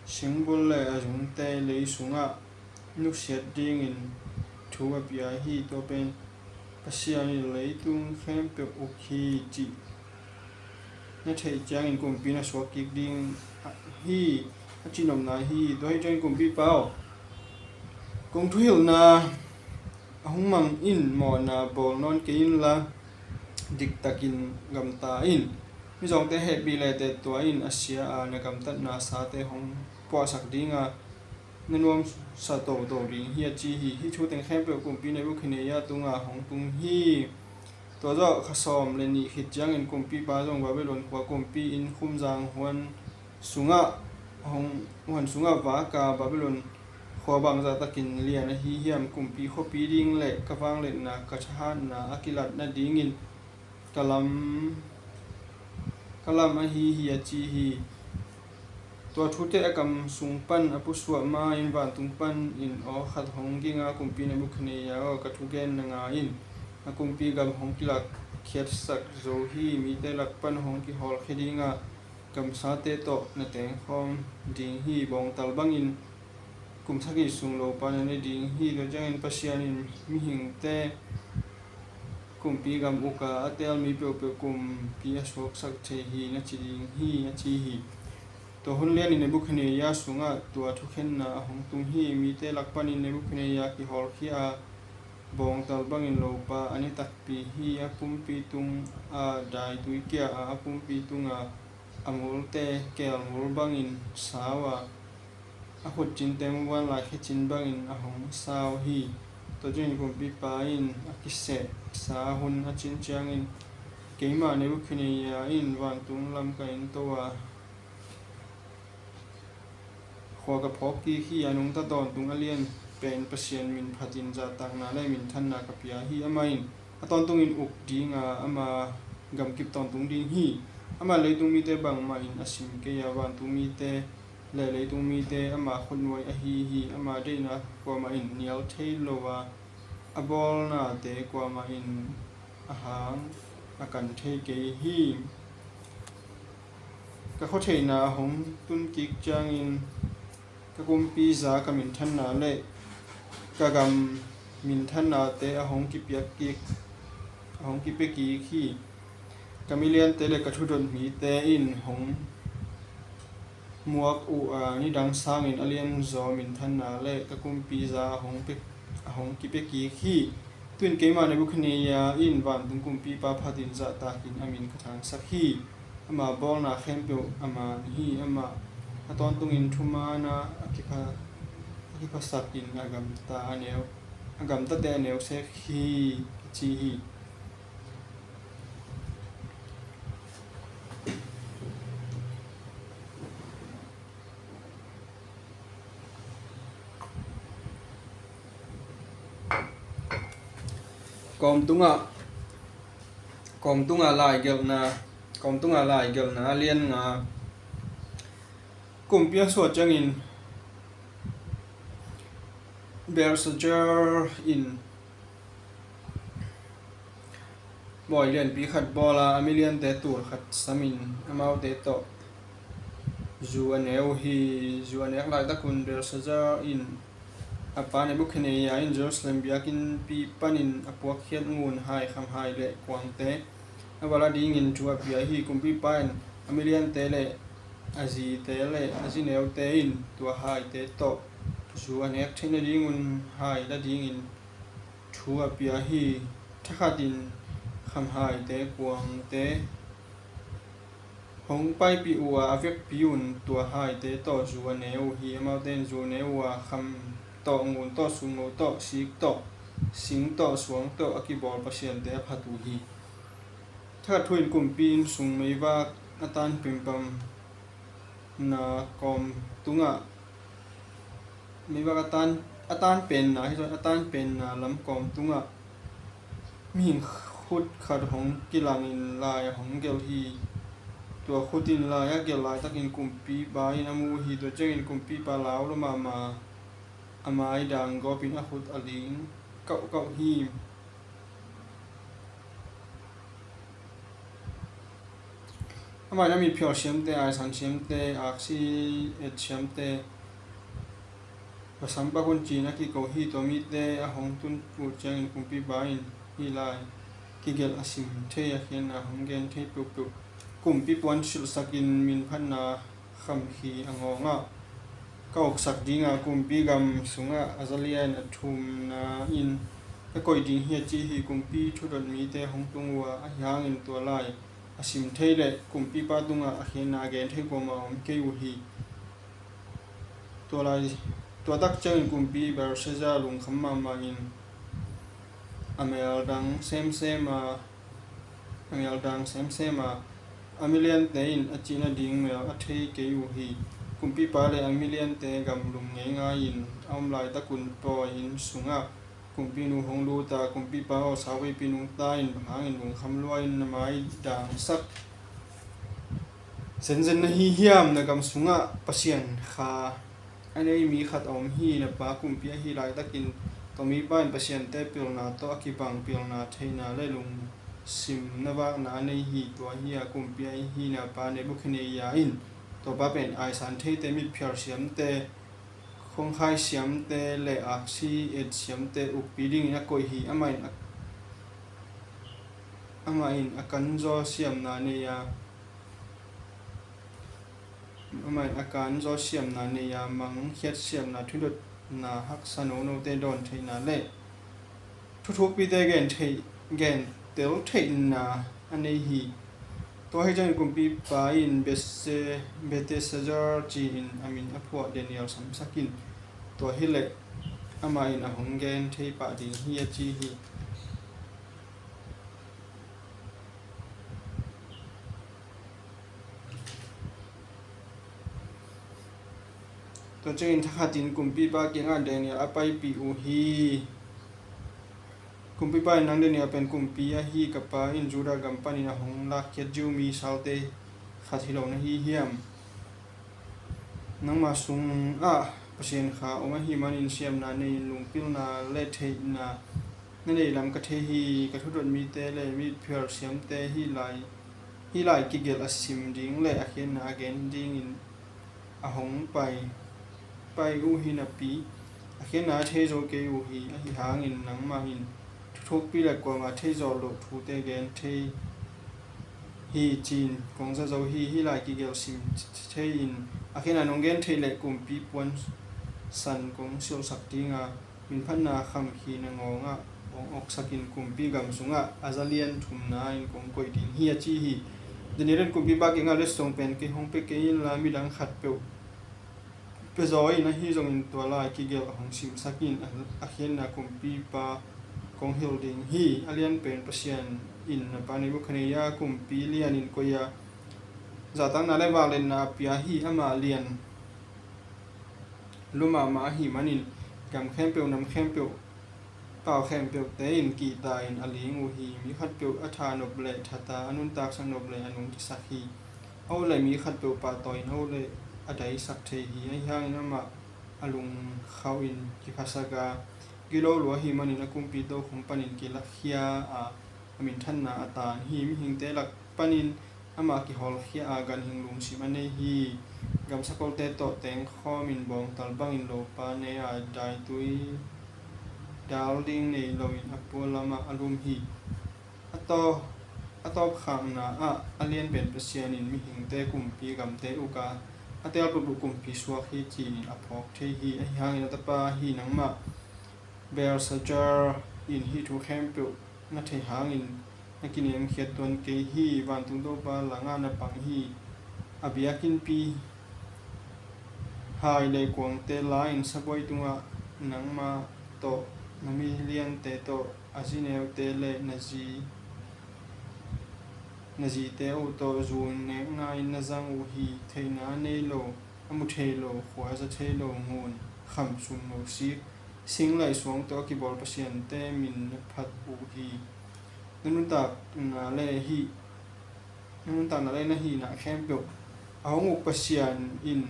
singbul le a zungte lei sungah nusiat dingin thu a pia hi. Tua pen Pasian in leitung khempeuh uk hi cih na theih ciangin kumpi na suak kik ding hi, a cihnopna hi. Tua hi ciangin, Kumpipa aw, kong thuhilhna a hong mang in, mawhna bawl nawn kei inla, diktakin gamta in. Mizawngte hehpih le tettua in, a sia a na gamtatna sate hong puahsak ding a, na nuamsa toto ding hi, a ci hi. Hih thu teng khempeuh kumpi Nebukhadnezzar tungah hong tung hi. Tua zawh kha sawm le nih khit ciangin kumpipa zong Babylon khua kumpi inn khumzang huan sungah hong, huan sungah vak a, Babylon khua bangzah takin lian ahi hiam? Kumpi khuapi ding le ka vangliatna, ka thahatna a kilat nadingin ka lam, ka lam ahi hi, a ci hi. Tua thute a kam sung pan a pusuah ma-in vantung panin aw khat hong ging a, Kumpi Nebukhadnezzar aw, ka thugen na nga in. Na kumpi gam hong kilakkhiatsak zo hi. Mite lak pan hong kihawlkhia ding a, gamsate tawh na tengkhawm ding hi. Bawngtal bangin kum sagih sung lopa na ne ding hi. Tua ciangin Pasian in mihingte kumpi gam uk a a teel mi peuhpeuh kumpi a suaksak thei hi, na ci ding hi, a ci hi. Tua hun lianin Nebukhadnezzar sungah tua thukhenna a hong tung hi. Mite lak panin Nebukhadnezzar kihawlkhia a, bawngtal bangin lopa a ne takpi hi. A pumpi tungah daitui kia a, a pumpi tungah a multe keelmul bangin sau a, a khutcinte muvanlai khecin bangin a hong sau hi. Tua ciangin kumpipa in a kisehsa hun a cin ciangin, keimah Nebukhadnezzar in vantung lam ka ento a, khua ka phawk kik hi. A nungta tawntung a lian pen Pasian min phatin zahtakna le minthanna ka pia hi. Amah in a tawntungin uk ding a, ama gamkip tawntung ding hi. Amah leitung mite bangmah in a sim kei a, vantung mite le leitung mite ama khutnuai ahi hi. Ama deihna kuamah in nial thei lo a, a bawlnate kuamah in a hang a kan thei kei hi. Ka khuatheihna a hong tun kik ciangin ka kumpi za ka minthanna le ka gam minthannate a hong kipiak kik, a hong kipia kik hi. Ka miliante le ka thudot mite in hong muak uh a, nidang sangin a lianzaw minthanna le ka kumpi za a hong pia, a hong kipia kik hi. Tu-in keimah Nebukhadnezzar in vantung kumpipa phatin zahtakin a min ka thangsak hi. Ama bawlna khempeuh a man hi. Amah a tawntungin thumaana a kipha, a kiphasakin a gamta a neu, a gamtate a neu sek hi, a ci hi. Kawm tungah, kawm tungah lai gelhna, kawm tungah lai gelhna a lian nga. Kumpi a suah ciangin Belshazzar in bawi lianpi khat bawl a, a miliante tul khat samin amaute tawh zu a ne uh hi. Zu a nek laitakun Belshazzar in a pa Nebukhadnezzar in Jerusalem biakinnpi panin a puakkhiat ngun hai, kham hai le kuangte a valh a dingin thu a pia hi. Kumpipa in a miliante le a zite le a zineute in tua haite tawh zu a nek theih nadingun hai la dingin thu a pia hi. Thakhatin kham haite, kuangte hong paipih uh a, a vekpi un tua haite tawh zu a ne uh hi. Amaute in zu ne uh a, kham tawh, ngun tawh, sumngo tawh, sik tawh, sing tawh, suang tawh a kibawl pasiante a phat uh hi. Thakhat thu in kumpi inn sung meivak a tan pimpamna kawm tungah, meivak a tan, a tan penna, hi zaw, a tan penna lam kawm tungah mihing khut khat hong kilangin lai a hong gelh hi. Tua khut in lai a gelh laitakin kumpipa in a mu hi. Tua ciangin kumpipa lau lua mahmah a, a mai dang gawpin a khut a ling kauhkauh hi. Amah in a mitphial siamte, aisan siamte, aksi et siamte, vasam pak un ci-in a kiko hi. Tua mite a hong tun uh ciangin kumpipa in hih lai kigelh a sim thei, a khiatna hong gen thei peuhpeuh kumpi puan silhsakin minphatna khamkhi a ngawngah ka uksak ding a, kumpi gam sungah Azariah in a thumna in ka koih ding hi, a ci hi. Kumpi thudot mite hong tung uh a, ahi hangin tua lai a sim thei le kumpipa tungah a khiatna a gen thei kuamah a om kei uh hi. Tua lai, tua tak ciangin kumpi Belshazzar lungkham mahmah in a mel dang semsem a, a mel dang semsem a, a miliante in a cih nading mel a thei kei uh hi. Kumpipa le a miliante gamlum ngeingai-in a om laitakun pawi inn sungah kumpinu hong lut a, kumpipa aw, sau veipi nungta in, bang hangin lungkham lua-in na mai dangsak zenzen na hi hiam? Na gam sungah Pasian kha a nei mi khat a om hi. Na pa kumpi ahi laitakin tua mipa in pasiante pilna tawh a kibang pilna theihna le lungsim na vakna a nei hi. Tua hi a, kumpi ahi na pa Nebukhadnezzar in tua pa pen aisan theite, mitphial siamte, khongkhai siamte le aksi et siamte ukpi dingin a koih hi. Amah in a, Amah in a kanzaw siamna nei a, amah in a kanzaw siamna nei a, mangkhiat siamna, thudotna haksa nonote dawn theihna le thuthukpite gen theih, gentel theihna a nei hi. Tua hi ciangin kumpipa in Bese-, Belteshazzar ci-in a min a phuah Daniel samsak in, tua hileh amah in a hong gen thei pah ding hi, a ci hi. Tua ciangin thakhatin kumpipa kiangah Daniel a paipih uh hi. Kumpipa in, "Nang Daniel pen kumpi ahi ka pa in Judah gam panin a hong lakkhiat Jew mi salte khat hi lo na hi hiam? Nangma sungah Pasian kha om ahih manin siamna nei-in lungpilna le theihna na nei lam ka thei hi. Ka thudot mite le mitphial siamte hih lai, hih lai kigelh a sim ding le a khiatna a gen dingin a hong pai, pai uh hi napi, a khiatna a thei zo kei uh hi. Ahi hangin nangmah in thuthukpi le kuamah theih zawh loh thute gen thei hi, ci-in kong za zo hi. Hih lai kigelh sim thei-in a khiatna nong gen theih leh kumpi puansan kong silhsak ding a, minphatna khamkhi na ngawngah hong oksakin kumpi gam sungah a za lian thumna-in kong koih ding hi," a ci hi. Daniel in kumpipa kiangah, "Letsong pen kei hong pia kei inla, midang khatpeuh pia zaw in, ahi zongin tua lai kigelh hong simsak in, a, a khiatna kumpipa kong hilh ding hi. A lian pen Pasian in na pa Nebukhadnezzar kumpi lianin koih a, zahtakna le vangliatna a pia hi. Amah lian lua mahmah ahih manin gam khempeuh, nam khempeuh, pau khempeuhte in kihta-in a ling uh hi. Mi khatpeuh a tha nop le that a, a nuntaksak nop le a nung kisak hi. A ut le mi khatpeuh pahtawi-in a ut le a daisak thei hi. Ahi hangin amah a lungkhauh in kiphasak a, gilo lua ahih manin a kumpi tokhom panin kilakhia a, a minthanna a tan hi. Mihingte lak panin amah kihawlkhia a, ganhing lungsim a nei hi. Gam sakolte tawh tengkhawmin bawngtal bangin lopa ne a, daitui dal ding nei loin a pualamah a lum hi. A tawp, a tawpkhakna ah a lian pen Pasian in mihingte kumpi gamte uk a, a telput uh kumpi suak hi, ci-in a phawk thei hi. Ahi hangin a tapa hi nangmah Belshazzar in hih thu khempeuh na theih hangin na kiniamkhiat tuan kei hi. Vantung Topa langah na pang hi. A biakinn pi hai le kuangte la-in sabuai tungah nangmah tawh, na miliante tawh, a zineute le na zi, na zite uh tawh zu nekna-in na zang uh hi. Theihna a nei lo, a mu thei lo, khua a za thei lo, ngun, kham, sum, no, sik, sing, laih, suang tawh a kibawl pasiante min na phat uh hi. Na nuntakna le hih, na nuntakna le na hihna khempeuh a hong uk Pasian in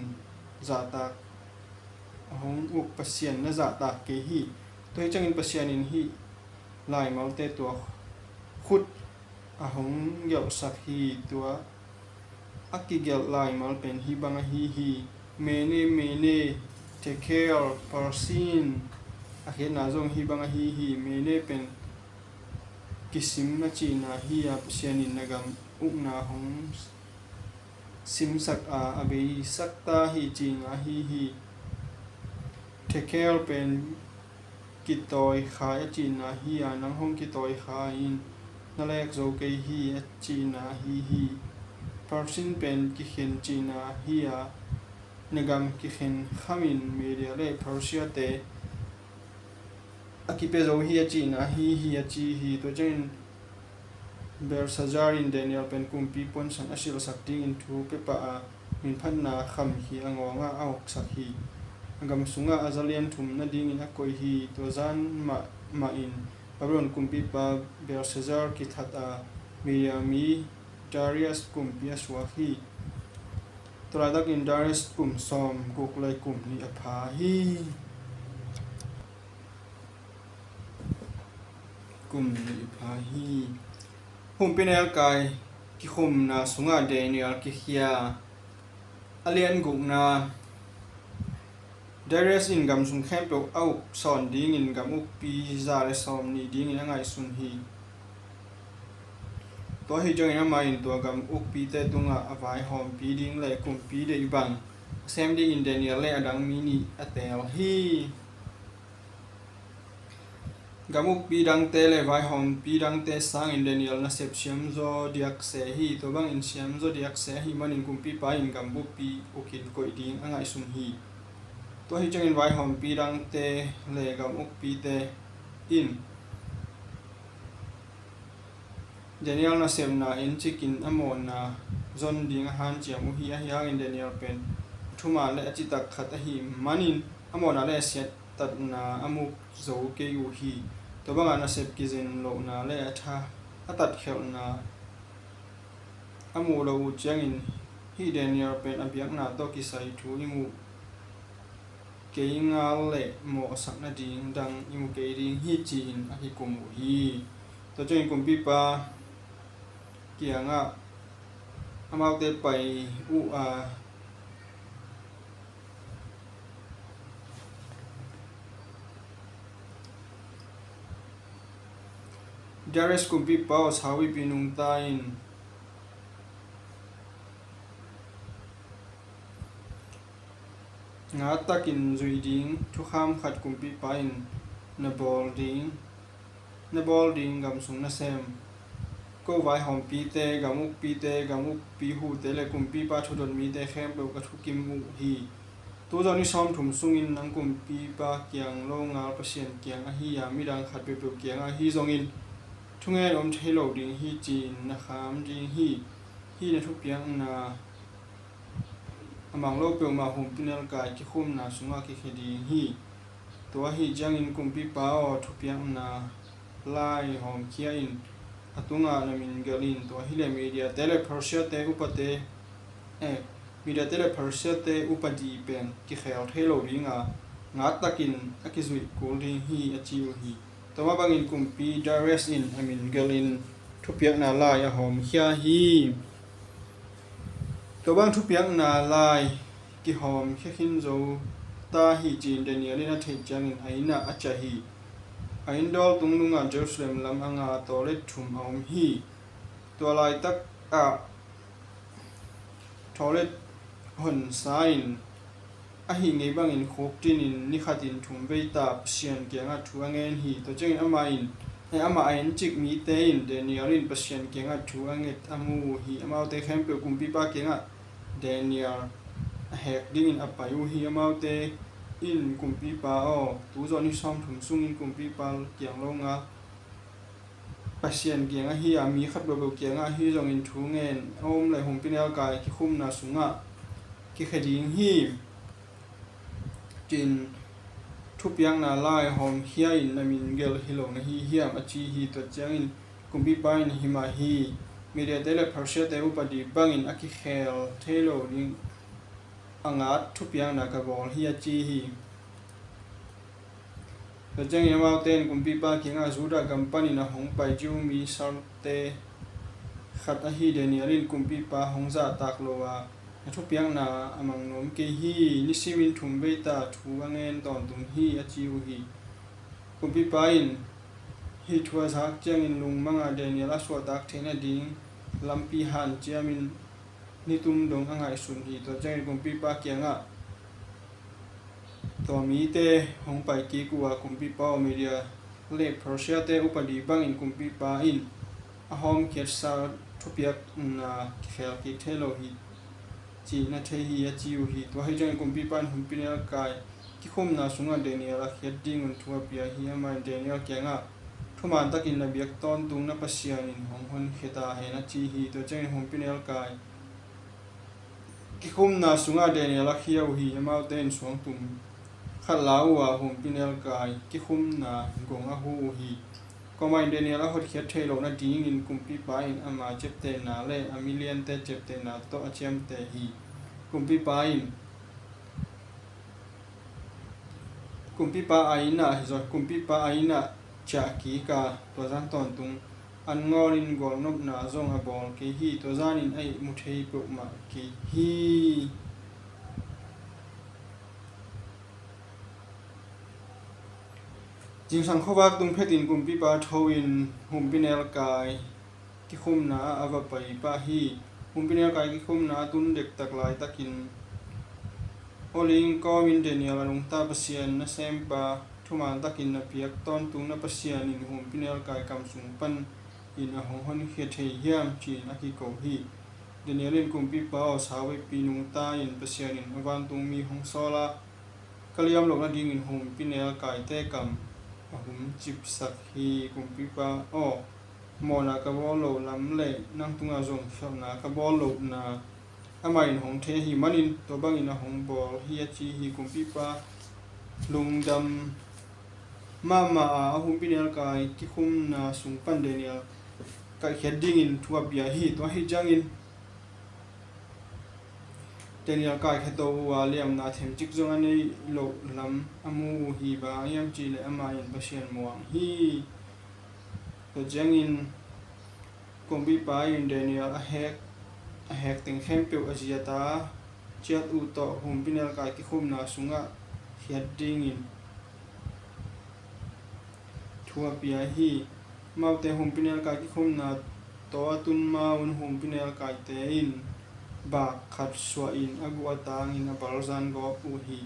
zahtak, a hong uk Pasian na zahtak kei hi. Tua hi ciangin Pasian in hih laimalte tua khut a hong gelhsak hi. Tua a kigelh laimal pen hih bang ahi hi: Mene, Mene, Tekel, Parsin. A khiatna zong hih bang ahi hi. Mene pen kisim a cihna hi a, Pasian in na gam ukna hong simsak a, a beisak ta hi cihna ahi hi. Tekel pen kitawikhai a cihna hi a, nang hong kitawikhai in na lek zo kei hi a cihna ahi hi. Parsin pen kikhen cihna hi a, na gam kikhen khamin Media le Persia te a kipia zo hi a cihna ahi hi, a ci hi. Tua ciangin Belshazzar in Daniel pen kumpi puansan a silhsak dingin thu pia pah a, minphatna khamkhi a ngawngah a oksak hi. A gam sungah a za lian thum nadingin a koih hi. Tua zan mahmah in Babylon kumpipa Belshazzar kithat a, Media mi Darius kumpi a suak hi. Tua laitakin Darius kum sawmguk le kum nih a pha hi. Kum nih a pha hi. Humpinelkai kikhumna sungah Daniel kikhia. A lian gukna. Darius in gam sung khempeuh a uk sawn dingin gam ukpi za le sawmnih dingin a ngaihsun hi. Tua hi ciangin amah in tua gam ukpite tungah a vaihawmpi ding le kumpi deih bang a sem dingin Daniel le a dang mi nih a teel hi. Gam ukpi dangte le vaihawmpi dangte sangin Daniel nasep siamzaw diak se hi. Tua bangin siamzaw diak se ahih manin kumpipa in gam ukpi ukin koih ding a ngaihsun hi. Tua hi ciangin vaihawmpi dangte le gam ukpite in Daniel nasepna encikin a mawhna zon ding a hanciam uh hi. Ahi hangin Daniel pen a thuman le a citak khat ahih manin a mawhna le a siattatna a muk zo kei uh hi. Tua bangah nasep kizen lohna le a tha a tatkhelhna a muh loh uh ciangin hih Daniel pen a biakna tawh kisai thu i muh kei ngal le mawhsak nading dang i mu kei ding hi ci-in a kikum uh hi. Tua ciangin kumpipa kiangah amaute pai uh a, Darius kumpipa aw, sauhip i nungta in. Ngat takin zuih ding thukham khat kumpipa in na bawl ding, na bawl ding gam sung nasem, ko vaihawmpite, gam ukpite, gam ukpi hute le kumpipa thudot mite khempeuh ka thukim uh hi. Tuzawh ni sawmthum sungin nang kumpipa kiang longal Pasian kiang ahi a midang khat peuhpeuh kiangah ahi zongin thungen om thei lo ding hi ci-in na kham ding hi. Hih na thupiakna a mang lo peuhmah humpinelkai kikhumna sungah kikhia ding hi. Tua ahi ciangin kumpipa aw, thupiakna lai hawmkhia in a tungah na min gelh in. Tua hileh Media-te le Persia-te upate, eh, Media-te le Persia-te upadi pen kikhel thei lo dinga ngat takin a kizuih kul ding hi, a ci uh hi. Tua mah bangin kumpi Darius in a min gelhin thupiakna lai a hawmkhia hi. Tua bang thupiakna lai kihawmkhia khin zo ta hi ci-in Daniel in a theih ciangin a innah a ciah hi. A inn dawl tungnungah Jerusalem lam a nga tawlet thum a om hi. Tua laitakah tawlet honsa in ahi ngei bangin khuk tinin ni khatin thum vei ta Pasian kiangah thu a ngen hi. Tua ciangin amah in, eh, amah a encik mite in Daniel in Pasian kiangah thu a nget a mu uh hi. Amaute khempeuh kumpipa kiangah Daniel a hek dingin a pai uh hi. Amaute in kumpipa aw, tuzawh ni sawmthum sungin kumpipa kiang longal Pasian kiang ahi a mi khat peuhpeuh kiangah ahi zongin thu ngen a om le humpinelkai kikhumna sungah kikhia ding hi. Cin thupiakna lai hawmkhia in na min gelh hi lo na hi hiam, a ci hi. Tua ciangin kumpipa in hi mah hi. Media-te le Persia-te upadi bangin a kikhel thei lo ding a ngat thupiakna ka bawl hi, a ci hi. Tua ciangin amaute in kumpipa kiangah Judah gam panin a hong pai Jew mi salte khat ahi Daniel in kumpipa hong zahtak lo a, a thupiakna a mang nuam kei hi. Nisimin thum vei ta thu a ngen tawntung hi, a ci uh hi. Kumpipa in hih thu a zak ciangin lungmangah Daniel a suahtak theih nading lampi hanciamin nitum dong a ngaihsun hi. Tua ciangin kumpipa kiangah tua mite hong pai kik uh a, kumpipa aw, Media le Persia-te upadi bangin kumpipa in a hawmkhiatsa thupiakna kikhel kik thei lo hi cih na thei hi, a ci uh hi. Tua hi ciangin kumpipa in humpinelkai kikhumna sungah Daniel a khiat dingun thu a pia hi. Amah in Daniel kiangah thuman takin na biak tawntung na Pasian in hong honkhia ta hen, a ci hi. Tua ciangin humpinelkai kikhumna sungah Daniel a khia uh hi. Amaute in suangtum khat la uh a, humpinelkai kikhumna gong a hu uh hi. Kuamah in Daniel a hotkhiat theih loh nadingin kumpipa in ama ciaptehna le a miliante ciaptehna tawh a ciamteh hi. Kumpipa in kumpipa a innah, kumpipa a innah ciah kik a, tua zan tawntung an ngawlin gualnopna zong a bawl kei hi. Tua zanin a ihmu thei peuhmah kei hi. Zingsang khuavak tung phetin kumpipa tho in humpinelkai kikhumna ah a va pai pah hi. Humpinelkai kikhumna a tun dektak laitakin Olin kawmin Daniel a nungta Pasian nasempa thuman takin na piak tawntung na Pasian in humpinelkai kam sung pan in a hong honkhia thei hiam ci-in a kiko hi. Daniel in kumpipa aw, sauveipi nungta in Pasian in a vantungmi hong sawl a ka liam loh nadingin humpinelkaite kam a hum cipsak hi. Kumpipa aw, mawhna ka bawl loh lam le nang tungah zong khialhna ka bawl lohna amah in hong thei ahih manin tua bangin a hong bawl hi a ci hi. Kumpipa lungdam mahmah a, a humpinelkai kikhumna sung pan Daniel kaihkhiat dingin thu a pia hi. Tua ahih ciangin Daniel kaikhia to uh a, liamna themcik zong a nei loh lam a mu uh hi. Bang hang hiam cihleh amah in Pasian muang hi. Tua ciangin kumpipa in Daniel a hek, a hek teng khempeuh a ziata ciat uh tawh humpinelkai kikhumna sungah khiat dingin thu a pia hi. Amaute humpinelkai kikhumna tawh a tun ma-un humpinelkaite in bak khat suahin a guh a tangin a balzan gawp uh hi.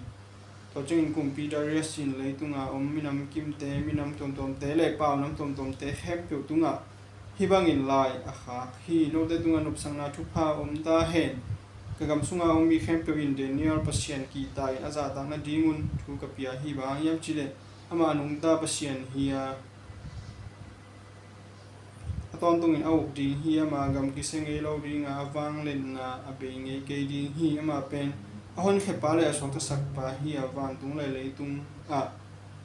Tua ciangin kumpi Darius in leitunga om minam kimte, minam tuamtuamte le paunam tuamtuamte khempeuh tungah hih bangin lai a khak hi. Note tungah nopsakna thupha om ta hen. Ka gam sunga om mi khempeuh in Daniel Pasian kihta in a zahtak nadingun thu ka pia hi. Bang hang hiam cihleh amah a nungta Pasian hi a, a tawntungin a uk ding hi. Ama gam kisia ngei lo ding a, a vangliatna a bei ngei kei ding hi. Amah pen a honkhiapa le a suaktasakpa hi a, vantung le leitung ah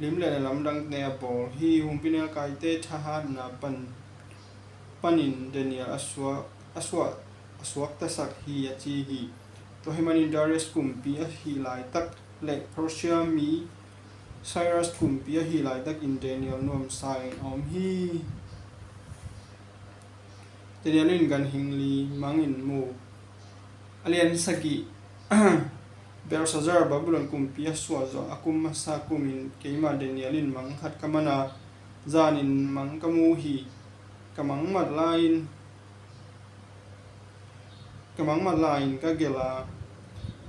lim le na lamdangte a bawl hi. Humpinelkaite thahatna pan, panin Daniel a suak, a suak, a suaktasak hi a ci hi. Tua ahih manin Darius kumpi ahih laitak le Persia mi Cyrus kumpi ahih laitakin Daniel nuamsa in a om hi. Daniel in ganhing li mangin mu. A lian sagih. Belshazzar, Babylon kumpi a suah zawh a kum masa kumin keimah Daniel in mang khat ka man a, zanin mang ka mu hi. Ka mang mat lai-in, ka mang mat lai-in ka gelh a,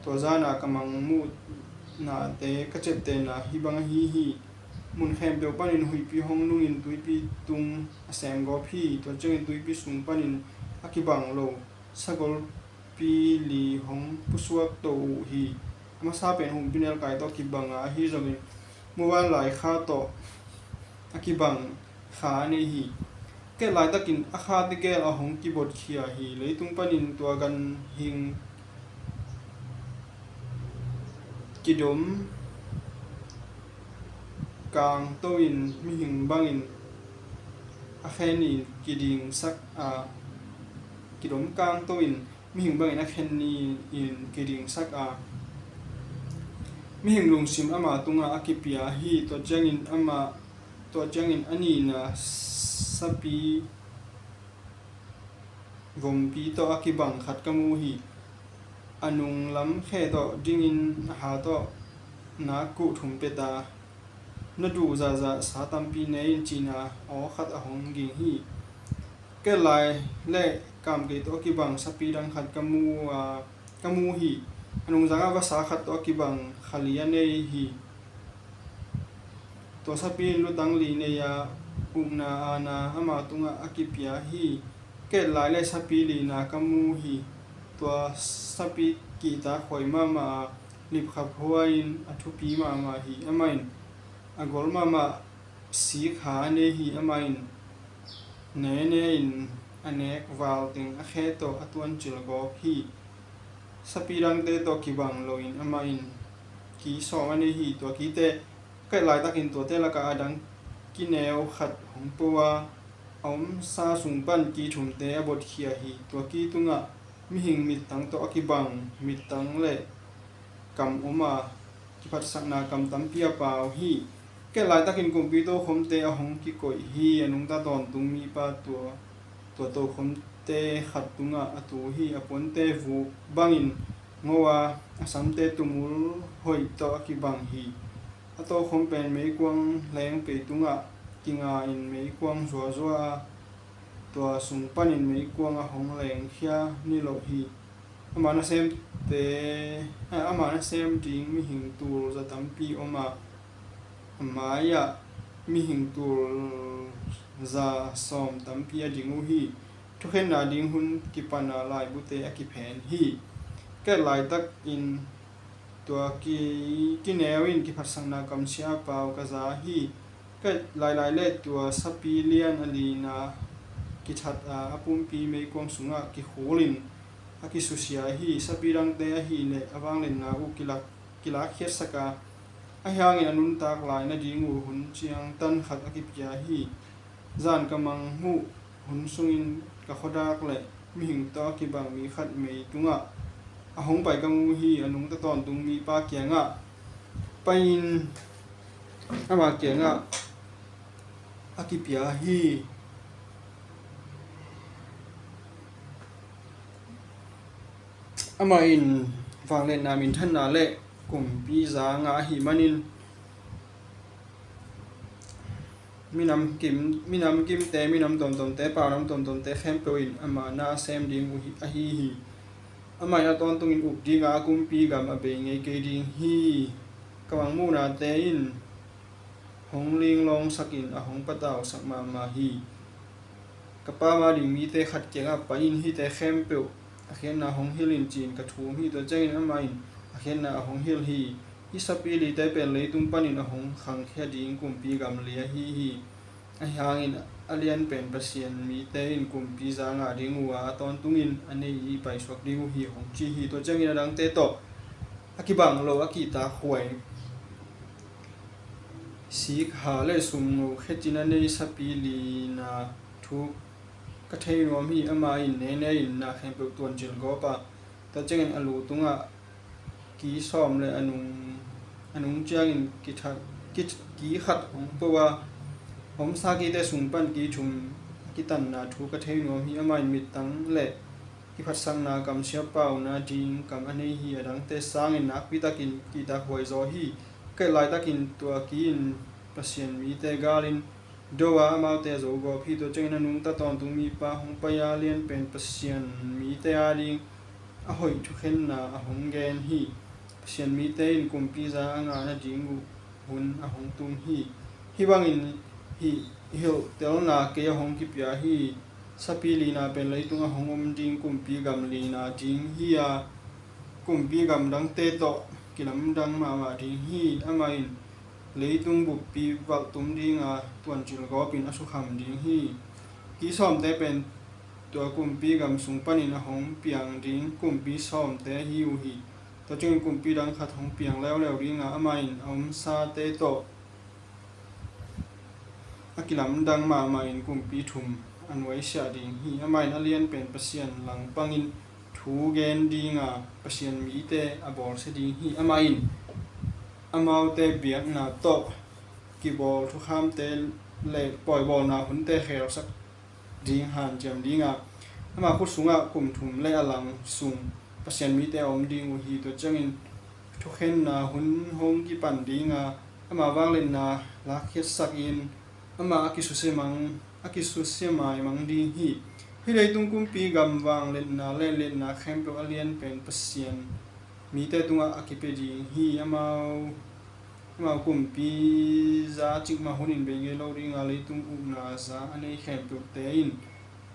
tua zana ka mang muhnate ka ciaptehna hih bang ahi hi. Mun khempeuh panin huihpi hong nungin tuipi tung a sem gawp hi. Tua ciangin tuipi sung panin a kibang lo sagolpi li hong pusuak to uh hi. A masa pen humpinelkai tawh kibang a, ahi zongin muvanlai kha tawh a kibang kha a nei hi. Ket laitakin a khate gel a hong kibotkhia hi. Leitung panin tua ganhing kidom kangto in mihing bangin a khen in kidingsak a, kidom kangto in mihing bangin a khen ni-in kidingsak a, mihing lungsim ama tungah a kipia hi. Tua ciangin ama, tua ciangin a nihna sapi vompi tawh a kibang khat ka mu hi. A nunglam khe tawh dingin a ha tawh nak kuh thum pia ta, na duh zahzah sa tampi nei in, ci-in a aw khat a hong ging hi. Ket lai le kam kei tawh a kibang sapi dang khat ka mu a, ka mu hi. A nungzangah vasa khat tawh a kibang kha li a nei hi. Tua sapi in lutang li nei a, ukna aana ama tungah a kipia hi. Ket lai le sapi lina ka mu hi. Tua sapi kihta khuai mahmah a, lipkhap huai-in a thupi mahmah hi. Amah in a gol mahmah sikha a nei hi. Amah in nene in a nek val teng a khe tawh a tuancil gawp hi. Sapi dangte tawh kibang loin amah in ki sawm a nei hi. Tua kite ket laitakin tuate lakah a dang kineu khat hong po a, a omsa sung pan ki thumte a botkhia hi. Tua ki tungah mihing mittang tawh a kibang mittang le kam om a, kiphatsakna kam tampi a pau hi. Ket laitakin kumpi tokhomte a hong kikoih hi. A nungta tawntung mipa tua, tua tokhomte khat tungah a tu hi. A puante vuk bangin ngo a, a samte tumul hoih tawh a kibang hi. A tokhom pen meikuang lengpei tungah kinga in meikuang zuazua a, tua sung panin meikuang a hong lengkhia niloh hi. Ama nasemte, a, ama nasem ding mihing tul za tampi om a, a mai-ah mihing tul za sawm tampi a ding uh hi. Thukhenna ding hun kipana laibute a kiphen hi. Ka et laitakin tua ki, kineu in kiphatsakna kamsia pau ka za hi. Ka et lailai le tua sapi lian a lina kithat a, a pumpi meikuang sungah kikhulin a kisusia hi. Sapi dangte ahih leh a vangliatna uh kilak, kilakkhiatsak a, ahi hangin a nuntak lai nading uh hun ciangtan khat a kipia hi. Zan ka mangmuh hun sungin ka khuadak le mihing tawh a kibang mi khat mei tungah a hong pai ka mu hi. A nungta tawntung mipa kiangah pai-in ama kiangah a kipia hi. Amah in vangliatna, minthanna le kumpi za ngah ahih manin minam kim, minam kimte, minam tuamtuamte, paunam tuamtuamte khempeuh in ama na sem ding uh hi, ahi hi. Amah in a tawntungin uk ding a, a kumpi gam a bei ngei kei ding hi. Ka mangmuhnate in hong linglawngsakin a hong patausak mahmah hi. Ka pa ma ding mite khat kiangah pai-in hihte khempeuh a khiatna hong hilh in ci-in ka thum hi. Tua ciangin amah in a khiatna a hong hilh hi. Hih sapi lite pen leitung panin a hong khangkhia ding kumpi gam li ahi hi. Ahi hangin a lian pen Pasian mite in kumpi za ngah ding uh a, a tawntungin a nei i paisuak ding uh hi, hong ci hi. Tua ciangin a dangte tawh a kibang lo a kihtakhuai, sikha le sumngo khetin a nei sapi lina thu ka thei nuam hi. Amah in neinei in na khempeuh tuancil gawp a, tua ciangin a lu tungah ki sawm le a nung, a nung ciangin kithat, ki, ki khat hong po a, a omsa kite sung pan ki thum a kitanna thu ka thei nuam hi. Amah in mittang le kiphatsakna kamsia pauna ding kam a nei hi. A dangte sangin nakpi takin kihtakhuai zaw hi. Ka et laitakin tua ki in Pasian mite galin do a, amaute a zo gawp hi. Tua ciangin a nungta tawntung mipa hong pai a, lian pen Pasian mite ading a hoih thukhenna a hong gen hi. Pasian mite in kumpi za a ngah nading uh hun a hong tung hi. Hih bangin hih hilhtelna kei a hong kipia hi. Sapi lina pen leitung a hong om ding kumpi gam lina ding hi a, kumpi gam dangte tawh kilamdang mahmah ding hi. Amah in leitung buppi valhtum ding a, tuancil gawpin a sukham ding hi. Ki sawmte pen tua kumpi gam sung panin a hong piang ding kumpi sawmte hi uh hi. Tua ciangin kumpi dang khat hong piang leuleu ding a, amah in a omsate tawh a kilamdang mahmah in kumpi thum a nuaisiah ding hi. Amah in a lian pen Pasian langpangin thu gen ding a, Pasian mite a bawlsia ding hi. Amah in amaute biakna tawh kibawl thukhamte le pawibawlna hunte khelsak ding, hanciam ding a, ama khut sungah kum thum le a lang sung Pasian mite a om ding uh hi. Tua ciangin thukhenna hun hong kipan ding a, ama vangliatna lakkhiatsak in ama a kisusia mang, a kisusia maimang ding hi. Hih leitung kumpi gam vangliatna le liatna khempeuh a lian pen Pasian mite tungah a kipia ding hi. Amau, amau kumpi za cikmah hunin bei ngei lo ding a, leitung ukna za a nei khempeuhte in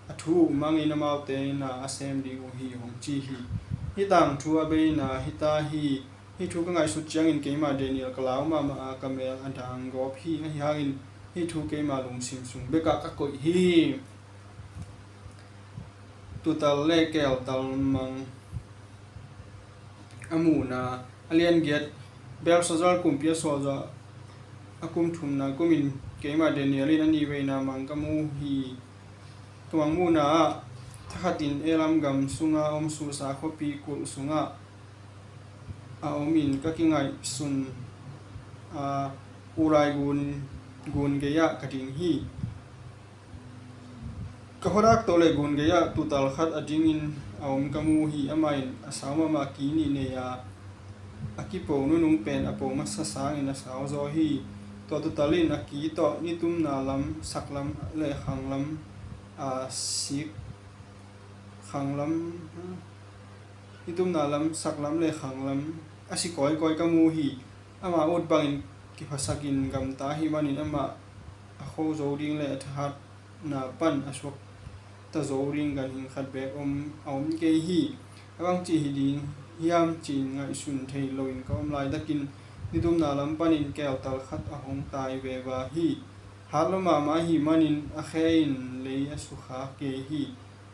a thu uh mangin amaute na a sem ding uh hi, hong ci hi. Hih tangthu a beina hita hi. Hih thu ka ngaihsut ciangin keimah Daniel ka lau mahmah a, ka mel a dang gawp hi. Ahi hangin hih thu keimah lungsim sung bekah ka koih hi. Tutal le keltal mang a muhna. A lian giat, Belshazzar kumpi a suahzawh a kum thumna kumin keimah Daniel in a nihveina mang ka mu hi. Ka mangmuhna ah, thakhatin Elam gam sunga om Susa khuapi kulh sungah a omin ka kingaihsun a, Ulai gun, gun gei-ah ka ding hi. Ka khuadak tawh le gun gei-ah tutal khat a dingin a om ka mu hi. Amah in a sau mahmah ki nih nei a, a kipo nunung pen a po masa sangin a sau zaw hi. Tua tutal in a ki tawh nitumna lam, saklam le khanglam a sik khanglam, i tumna lam saklam le khanglam a si kawikawi ka mu hi. Ama ut bangin kiphasakin gamta hi manin amah a kho zo ding le a thahatna pan a suakta zo ding ganhing khat beek om a om kei hi. A bangci hi ding hiam ci-in ngaihsun thei loin ka om laitakin nitumna lam panin keltal khat a hong tai veva hi. Hat lua mahmah ahih manin a khe in lei a sukha kei hi.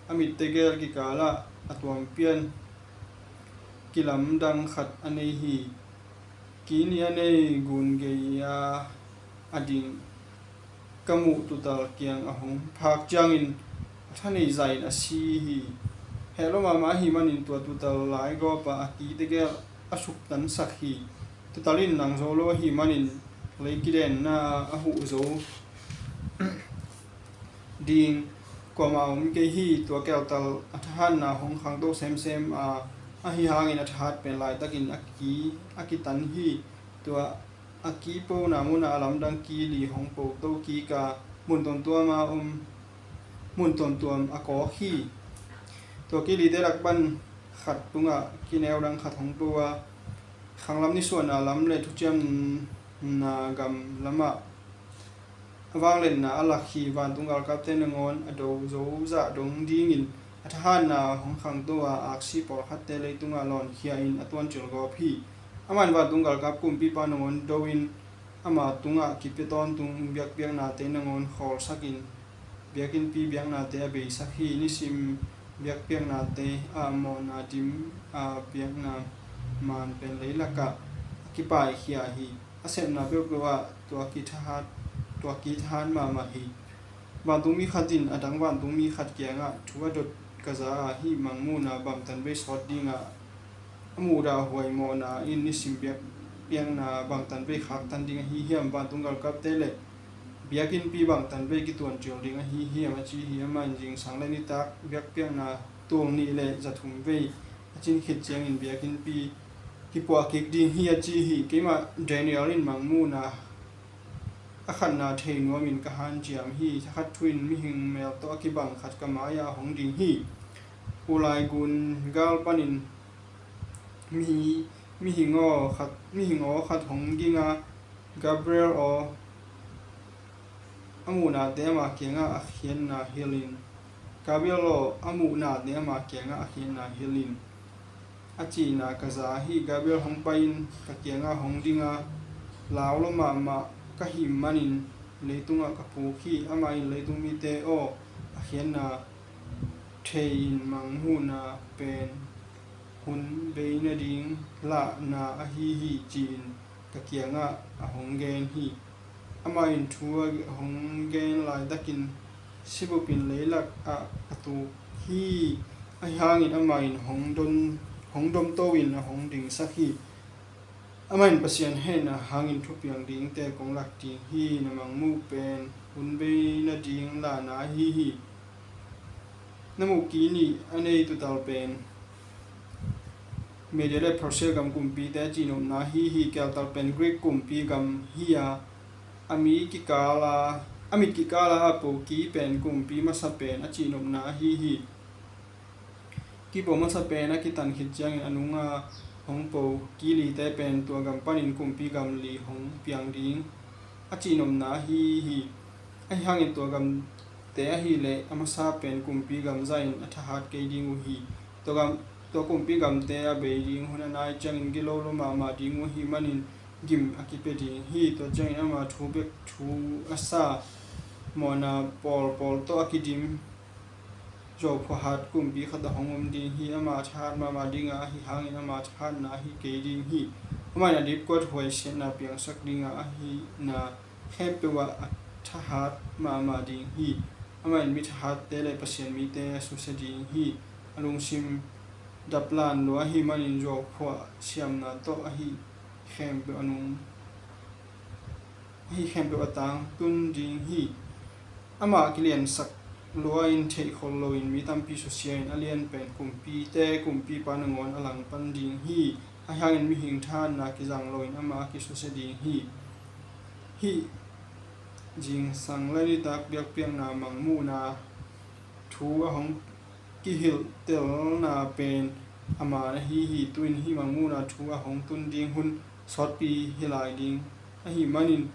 A mit tegel kikalah a tuampian kilamdang khat a nei hi. Ki nih a nei gun gei a a ding ka muh tutal kiang a hong phak ciangin a tha nei zahin a si hi. Heh lua mahmah ahih manin tua tutal lai gawp a a ki tegel a suktansak hi. Tutal in nang zo lo ahih manin lei kidenna a huh zo ding kuamah om kei hi. Tua keltal a thahatna hong khangto semsem a, ahi hangin a thahat pen laitakin a ki a kitan hi. Tua a ki pona munah a lamdang ki li hong poto kik a mun tuamtuam a om, mun tuamtuam a kawk hi. Tua ki lite lak pan khat tungah kineu dang khat hong po a, khanglam nisuahna lam le thuciamna gam lamah a vangliatna a lak hi. Vantung galkapte nangawn a do zozah dong dingin a thahatna hong khangto a, aksi pawlkhatte leitungah lawnkhia in a tuancil gawp hi. Amah in vantung galkap kumpipa nangawn do in ama tungah kipia tawntung biakpiaknate nangawn khawlsakin biakinnpi biaknate a beisak hi. Nisim biakpiaknate ah mawhna dim a biakna man pen leilakah a kipaikhia hi. A sepna peuhpeuh ah tua kithahat, tua kithahat mahmah hi. Vantungmi khat in a dang vantungmi khat kiangah thu a dot ka za a, hih mangmuhna bangtan vei sawt dingah a muhdahhuai mawhna in nisim biak, biakpiakna bangtan vei khaktan ding ahi hiam? Vantung galkapte le biakinnpi bangtan vei kituancil ding ahi hiam? A ci hi. Amah in zingsang le nitak biakpiakna tul nih le za thum vei a cin khit ciangin biakinnpi kipuah kik ding hi, a ci hi. Keimah Daniel in mangmuhna a khatna thei nuamin ka hanciam hi. Thakhat thu in mihing mel tawh a kibang khat ka mai-ah a hong ding hi. Ulai gun gal panin mi, mihing aw khat, mihing aw khat hong ging a, Gabriel aw, a muhnate ama kiangah a khiatna hilh in. Gabriel aw, a muhnate ama kiangah a khiatna hilh in, a cihna ka za hi. Gabriel hong pai-in ka kiangah hong ding a, lau lua mahmah ka hih manin leitungah ka puk hi. Amah in, leitung mite aw, a khiatna thei-in mangmuhna pen hun bei nading lahna ahi hi, ci-in ka kiangah a hong gen hi. Amah in thu a hong gen laitakin sibupin leilak ah ka tuk hi. Ahi hangin amah in hong don, hong domto in a hong dingsak hi. Amah in, Pasian hehna hangin thupiang dingte kong lak ding hi. Na mangmuh pen hun bei nading lahna ahi hi. Na muh ki nih a nei tutal pen Media le Persia gam kumpite a cihnopna ahi hi. Keltal pen Greek kumpi gam hi a, a mi kikal a, a mit kikal a a po ki pen kumpi masa pen a cihnopna ahi hi. Kipo masa pen a kitan khit ciangin a nunga hong po ki lite pen tua gam panin kumpi gam li hong piang ding a cihnopna ahi hi. Ahi hangin tua gamte ahih leh a masa pen kumpi gam zahin a thahat kei ding uh hi. Tua gam, tua kumpi gamte a bei ding hun a nai ciangin gilo lua mahmah ding uh ahih manin gim a kipia ding hi. Tua ciangin ama thu bek thu a sa mawhna pawlpawl tawh a kidim zuauphuahat kumpi khat a hong om ding hi. Amah a thahat mahmah ding a, ahi hangin ama thahatna ahi kei ding hi. Amah in a dipkuat huaisiatna piangsak ding a, ahihna khempeuh ah a thahat mahmah ding hi. Amah in mi thahatte le Pasian mite a susia ding hi. A lungsim daplan lua ahih manin zuauphuah siamna tawh ahi khempeuh a nung ahi khempeuh a tangtun ding hi. Amah kiliansak lua-in theihkhol loin mi tampi susia-in a lian pen kumpite kumpipa nangawn a langpan ding hi. Ahi hangin mihing thahatna kizang loin amah a kisusia ding hi. Hih zingsang le nitak biakpiakna mangmuhna thu a hong kihilhtelna pen a man ahi hi. Tu-in hih mangmuhna thu a hong tun ding hun sawtpi hi lai ding ahih manin,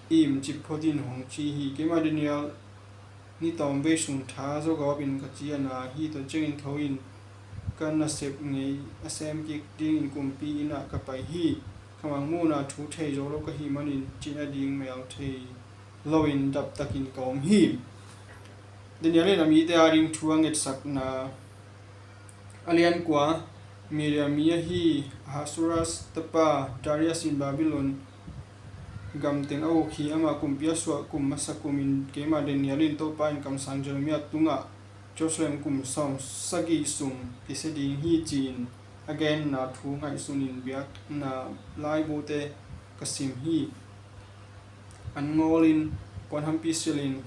im cip phot in, hong ci hi. Keimah Daniel ni tawmvei sung tha zawgawpin ka cian a, hih tawh ciangin tho in, ka nasep ngei a sem kik dingin kumpi inn ah ka pai hi. Ka mangmuhna thu thei zo lo ka hih manin, cih nading mel thei loin daptakin ka om hi. Daniel in a mite ading thu a ngetsakna. A lian kua, Media mi ahi Ahasuerus tapa Darius in Babylon gam teng a uk hi. Amah kumpi a suah kum masa kumin keimah Daniel in Topa in kamsang Jeremiah tungah Jerusalem kum sawm sagih sung kisia ding hi, ci-in a genna thu ngaihsunin biakna laibute ka sim hi. An ngawlin, puanhampi silhin,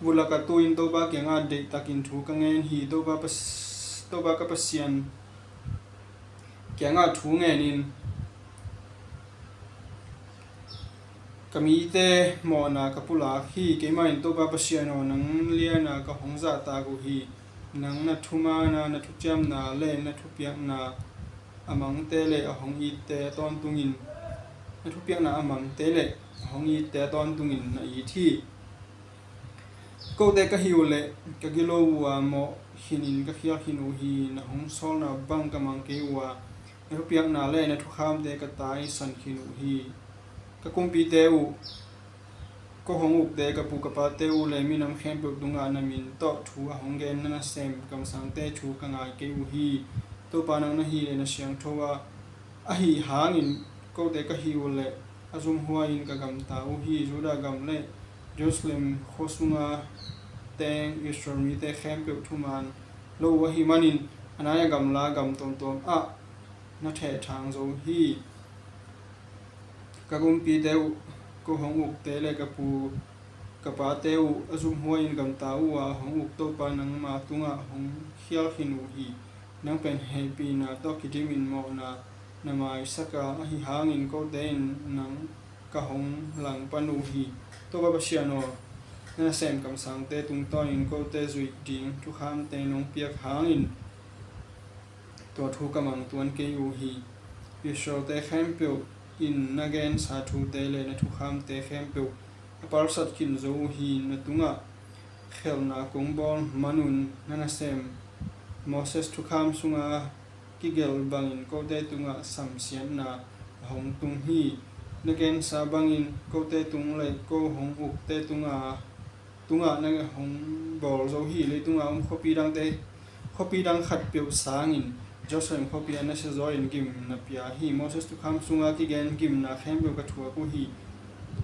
vut lakah tu-in Topa kiangah deihtakin thu ka ngen hi. Topa pas-, Topa ka Pasian kiangah thu ngenin, ka mite mawhna ka pulak hi. Keimah in, Topa Pasian aw, nang liana ka hong zahtak uh hi. Nang na thumaanna, na thuciamna le na thupiakna a mangte le a hong itte a tawntungin, na thupiakna a mangte le a hong itte a tawntungin na it hi. Kote ka hih uh leh ka gilo uh a, mawh khinin ka khial khin uh hi. Na hong sawlna bang ka mang kei uh a, na thupiakna le na thukhamte ka taisan khin uh hi. Ka kumpite uh, ko hong ukte, ka pu ka pate uh le minam khempeuh tungah na min tawh thu a hong gen na nasem kamsangte thu ka ngai kei uh hi. Topa nang na hih le na siangtho a, ahi hangin kote ka hih uh leh a zumhuai-in ka gamta uh hi. Judah gam le Jerusalem khua sunga teng Israel mite khempeuh thuman lo uh ahih manin, a nai a gamla gam tuamtuam ah na thehthang zo hi. Ka kumpite uh, ko hong ukte le ka pu ka pate uh a zumhuai-in gamta uh a hong uk Topa nangma tungah hong khial khin uh hi. Nang pen hehpihna tawh kidimin mawhna na maisak a, ahi hangin kote in nang ka hong langpan uh hi. Topa Pasian aw, na nasem kamsangte tungtawnin kote zuih ding thukhamte nong piak hangin tua thu ka mang tuan kei uh hi. Israelte khempeuh in na gensa thute le na thukhamte khempeuh a palsat khin zo uh hi. Na tungah khelhna kong bawl manun na nasem Moses thukham sunga kigelh bangin kote tungah samsiatna a hong tung hi. Na gensa bangin kote tung le ko hong ukte tunga tungah na hong bawl zo hi. Leitungah a om khuapi dangte, khuapi dang khatpeuh sangin Jerusalem khuapi ah na siazaw-in gim na pia hi. Moses thukham sunga kigen gimna khempeuh ka thuak uh hi.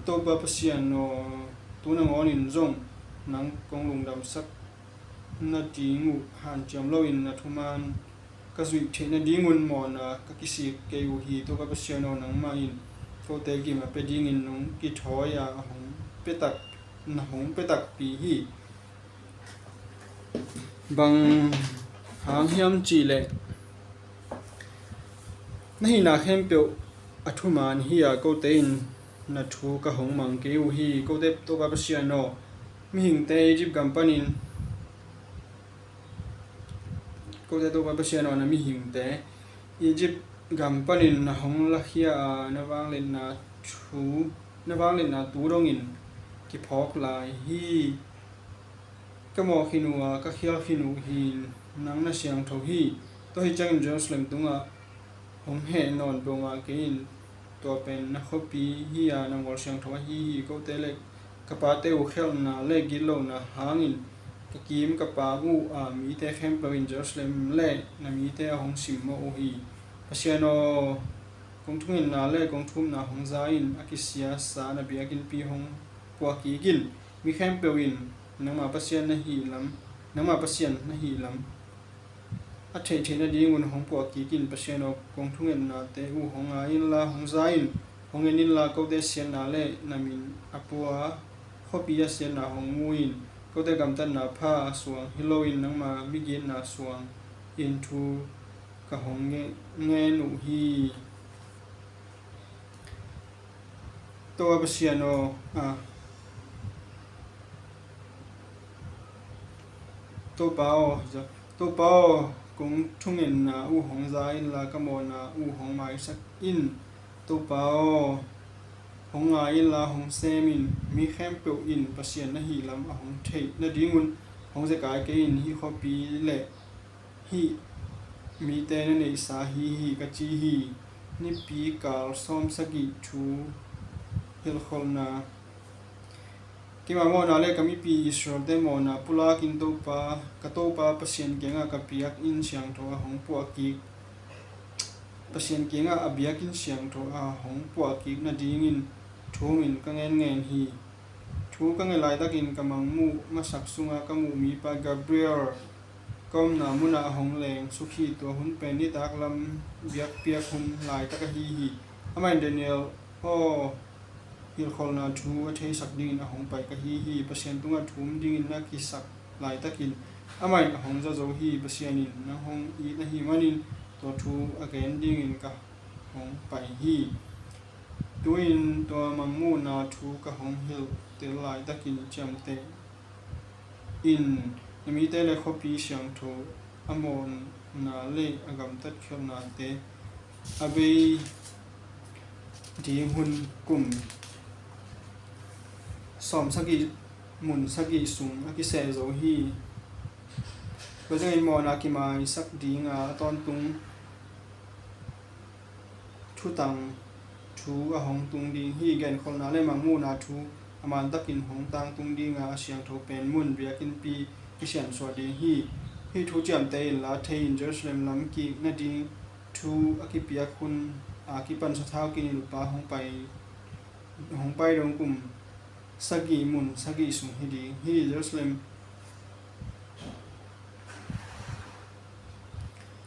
Topa Pasian aw, tu nangawnin zong nang kong lungdamsak nading uh hanciam loin na thuman ka zuih theih nadingun mawhna ka kisik kei uh hi. Topa Pasian aw, nangmah in kote gim a pia dingin nong kithawi a, a hong pia tak, na hong pia takpi hi. Bang hang hiam cihleh na hihna khempeuh a thuman hi-a, kote in na thu ka hong mang kei uh hi. Kote Topa Pasian aw, mihingte Egypt gam panin, kote Topa Pasian aw, na mihingte Egypt gam panin na hong lakhia a, na vangliatna thu, na vangliatna tu dongin kiphawk lai hi. Ka mawh khin uh a, ka khial khin uh hi. Nang na siangtho hi. Tua hi ciangin Jerusalem tungah hong heh nawn peuhmah kei in. Tua pen na khuapi hi-a, na mual siangtho ahi hi. Kote le ka pate uh khelhna le gitlohna hangin ka kim ka paak uh a, mite khempeuh in Jerusalem le na mite a hong simmawh uh hi. Pasian aw, kong thungetna le kong thumna hong za in, a kisiasa na biakinnpi hong puah kik in. Mi khempeuh in nangmah Pasian na hih lam, nangmah Pasian na hih lam a theihtheih nadingun hong puah kik in. Pasian aw, kong thungetnate uh hong ngai inla, hong za in. Hong en inla, kote siatna le na min a pua khuapi a siatna hong mu in. Kote gamtatna pha a suang hi loin nangma migitna suang in thu ka hong nge-, ngen uh hi. Topa Pasian aw, a, Topa aw, Topa aw, kong thungetna uh hong za inla, ka mawhna uh hong maisak in. Topa aw, hong ngai inla hong sem in. Mi khempeuh in Pasian na hih lam a hong theih nadingun hong zekai kei in. Hih khuapi le hih mite na neihsa ahi hi, ka ci hi. Nipi kal sawm sagih thu hilhkholhna. Keima mawhna le ka mipi Israelte mawhna pulakin Topa, ka Topa Pasian kiangah ka biakinn siangtho a hong puahkik, Pasian kiangah a biakinn siangtho a hong puahkik nadingin thu um in ka ngenngen hi. Thu ka nget laitakin ka mangmuh masak sunga ka muh mipa Gabriel ka omna munah a hong leng suk hi. Tua hun pen nitak lam biakpiak hun laitak ahi hi. Amah in, Daniel aw, hilhkholhna thu a theisak dingin a hong pai ka hi hi. Pasian tungah thu um dingin na kisak laitakin amah in a hong za zo hi. Pasian in nang hong it ahih manin tua thu a gen dingin ka hong pai hi. Tu-in tua mangmuhna thu ka hong hilhtel laitakin ciamteh in. Na mite le khuapi siangtho a mawhna le a gamtat khialhnate a bei ding hun kum sawm sagih mun sagih sung a kiseh zo hi. Tua ciangin mawhna kimaisak dinga a tawntung thutang thu a hong tung ding hi. Genkholhna le mangmuhna thu a mantakin hong tangtung dinga a siangtho pen mun biakinnpi kisiansuah ding hi. Hih thu ciamteh inla thei in. Jerusalem lam kik nading thu a kipiak hun a kipan sathau kinilpa hong pai, hong pai dong kum sagih mun sagih sung hi ding hi. Jerusalem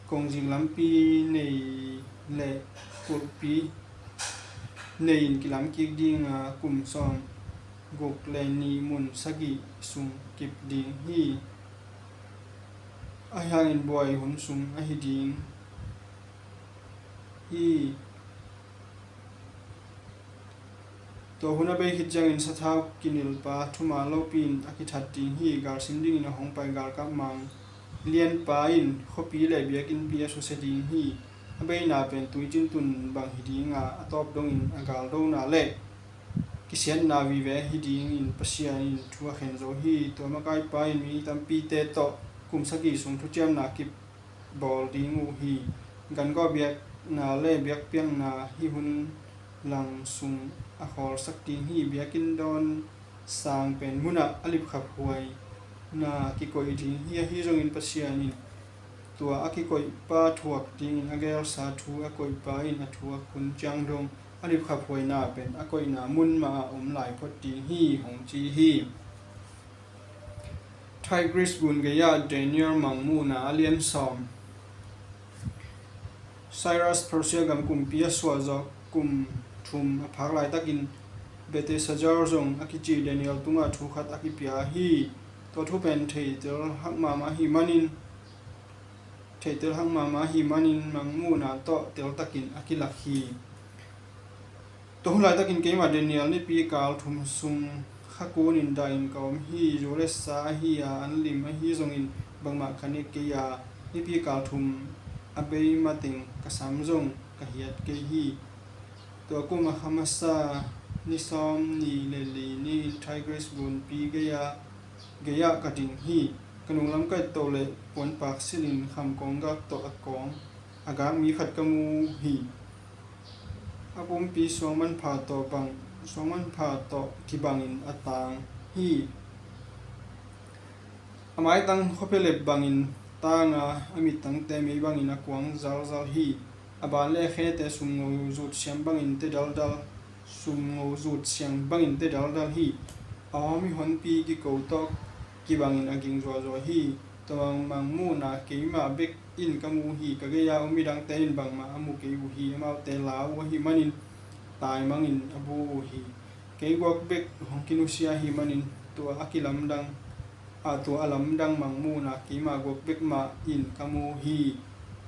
kongzik lampi nei le kulhpi nei in kilamkik dinga kum sawm guk le nih mun sagih sung kip ding hi. Ahi hangin buai hun sung ahi ding hi. Tua hun a bei khit ciangin sathau kinilpa thuman lopi in a kithat ding hi. Galsim dingin a hong pai galkap mang lianpa in khuapi le biakinnpi a susia ding hi. A beina pen tuicin tun bang hi dinga a tawp dongin a galdona le kisiatna vive hi dingin Pasian in thu a khen zo hi. Tua makaipa in mi tampite tawh kum sagih sung thuciamna kip bawl ding uh hi. Gangawh biakna le biakpiakna hih hun lang sung a khawlsak ding hi. Biakinn dawn sang pen munah a lipkhaphuaina kikoih ding hi. Ahi zongin Pasian in tua a kikoihpa thuak dingin a gelsa thu a koihpa in a thuak hun ciang dong a lipkhaphuaina pen a koihna mun mah ah om lai phot ding hi, hong ci hi. Tigris gun gei-ah Daniel mangmuhna a lian sawm. Cyrus Persia gam kumpi a suahzawh kum thum a phak laitakin Belteshazzar zong a kici Daniel tungah thu khat a kipia hi. Tua thu pen theitel hak mahmah hi manin, theitel hak mahmah hi manin mangmuhna tawh teltakin a kilak hi. Tua hun laitakin keimah Daniel nipi kal thum sung kha kunin dahin ka om hi. Zu le sa ahi a, an lim ahi zongin bangmah ka ne kei a, nipi kal thum a bei mateng ka sam zong ka hiat kei hi. Tua kum a kha masa ni sawm ni le li ni-in Tigris gunpi gei-ah, gei-ah ka ding hi. Ka nunglam ka etto leh puanpak silhin kham kawnggak tawh a kawng a gak mi khat ka mu hi. A pumpi suang manpha tawh bang, suang manpha tawh kibangin a tang hi. A maitang khuaphelep bangin tang a, a mittangte mei bangin a kuang zalzal hi. A ban le a khete sumngo zut siam bangin te daldal, sumngo zut siam bangin te daldal hi. A awm i honpi kiko tawh kibangin a ging zuahzuah hi. Tua mangmuhna keimah bek in ka mu hi. Ka gei-a om midangte in bangmah a mu kei uh hi. Amaute la uh ahih manin taimangin a bu uh hi. Kei guak bek hong kinusia ahih manin tua a kilamdang, a, tua a lamdang mangmuhna keimah guak bek mah in ka mu hi.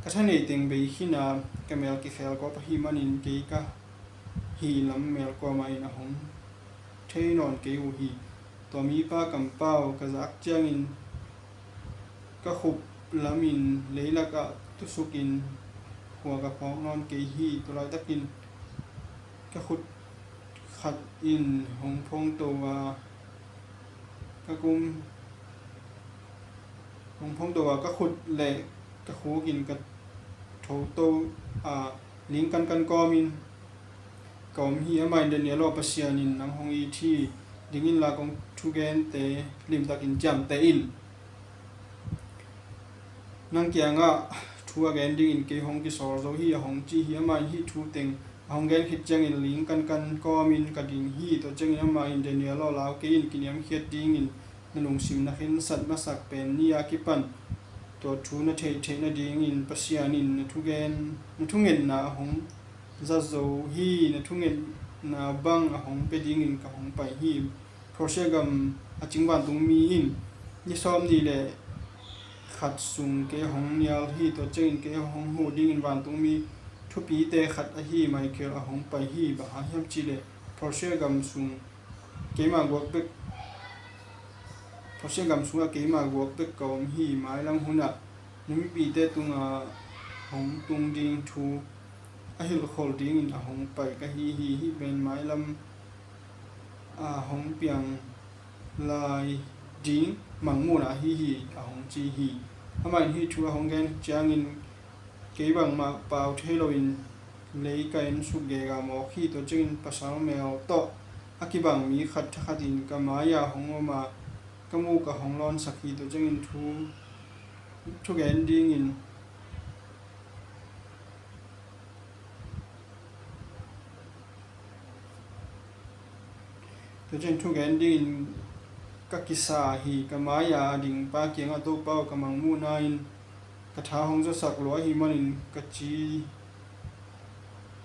Ka tha neiteng bei khin a, ka mel kikhel gawp ahih manin kei ka hih lam mel kuamah in a hong thei nawn kei uh hi. Tua mipa kampau ka zak ciangin ka khup lamin leilakah tusukin khua ka phawk nawn kei hi. Tua laitakin ka khut khat in hong phongto a, ka kum hong phongto a, ka khut le ka khuk in ka thoto a, ling kankan kawmin ka om hi. Amah in, Daniel aw, Pasian in nang hong it hi. Ding inla kong thugente limtakin ciamteh in. Nang kiangah thu a gen dingin kei hong kisawl zo hi, a hong ci hi. Amah in hih thu teng a hong gen khit ciangin ling kankan kawmin ka ding hi. Tua ciangin amah in, Daniel aw, lau kei in, kiniamkhiat dingin na lungsim na khensat masak pen ni a kipan tua thu na theih theih nadingin Pasian in na thugen, na thungetna a hong za zo hi. Na thungetna bang a hong pia dingin ka hong pai hi. Persia gam a cing vantungmi in ni sawm nih le khat sung kei hong nial hi. Tua ciangin kei hong huh dingin vantungmi thupite khat ahi Michael a hong pai hi. Bang hang hiam cih leh Persia gam sung keima guak bek, Persia gam sungah keima guak bek ka om hi. Mailam hunah na mipite tungah hong tung ding thu a hilhkhol dingin a hong pai ka hi hi. Hih pen mailam a hong piang lai ding mangmuhna ahi hi, a hong ci hi. Amah in hih thu a hong gen ciangin kei bangmah pau thei loin lei ka ensuk gega mawk hi. Tua ciangin pasal mel tawh a kibang mi khat thakhatin ka mai-ah hong om a, ka muk a hong lawnsak hi. Tua ciangin thu, thugen dingin Tua ciang thugen dingin ka kisa hi. Ka mai-a a ding pa kiangah, Topa aw, ka mangmuhna in ka tha hong zawsak lua ahih manin ka ci,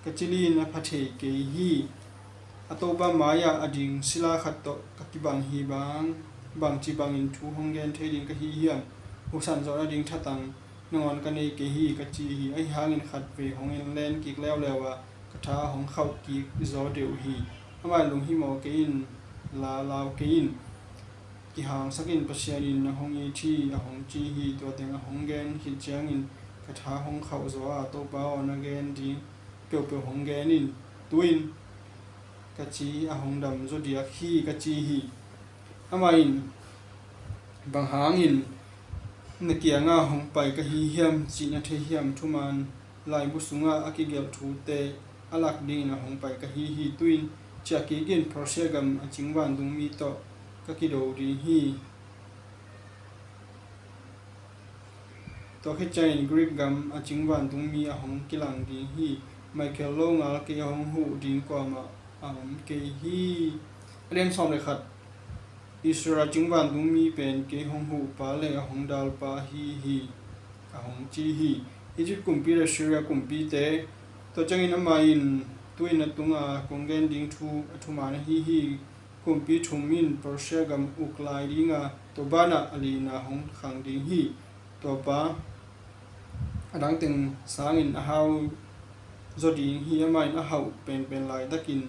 ka ci li-in a pha thei kei hi. A Topa mai-ah a ding sila khat tawh ka kibang hi. Bang, bangci bangin thu hong gen thei ding ka hi hiam? Huhsan zawh nading thatang nangawn ka nei kei hi, ka ci hi. Ahi hangin khatvei hong en len kik leuleu a, ka tha a hong khauh kik zaw deuh hi. Amah in lunghimawh kei in, la lau kei in, kihangsak in, Pasian in na hong it hi, a hong ci hi. Tua teng a hong gen khit ciangin ka tha hong khauh zaw a, Topa aw, na gen ding peuhpeuh hong gen in, tu-in ka ci a hong dam zaw diak hi, ka ci hi. Amah in, bang hangin na kiangah hong pai ka hi hiam cih na thei hiam? Thuman laibu sungah a kigelh thute a lak dingin a hong pai ka hi hi. Tu-in ciah kik in, Persia gam a cing vantungmi tawh ka kido ding hi. Tua khit ciangin Greek gam a cing vantungmi a hong kilang ding hi. Michael lo ngal kei a hong huh ding kuamah a om kei hi. A lian sawm le khat. Israel a cing vantungmi pen kei hong huhpa le a hong dalpa ahi hi, a hong ci hi. Egypt kumpi le Syria kumpite. Tua ciangin amah in, tu-in na tungah kong gen ding thu a thuman ahi hi. Kumpi thum in Persia gam uk lai ding a, tua banah a lina hong khang ding hi. Tua pa a dangteng sangin a hau zaw ding hi. Amah in a hauh penpen laitakin,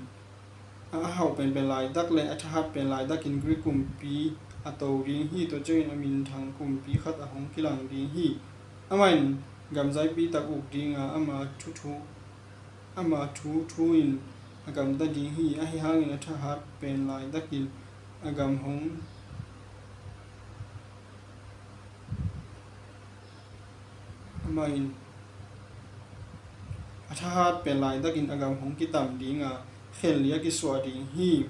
a hauh penpen laitak le a thahat pen laitakin Greek kumpi a to ding hi. Tua ciangin a minthang kumpi khat a hong kilang ding hi. Amah in gam zaipi tak uk ding a, ama thuthu ama thuthu in a gamta ding hi. Ahi hangin a thahat pen laitakin a gam hong, amah in a thahat pen laitakin a gam hong kitam ding a, khen li a kisuah ding hi.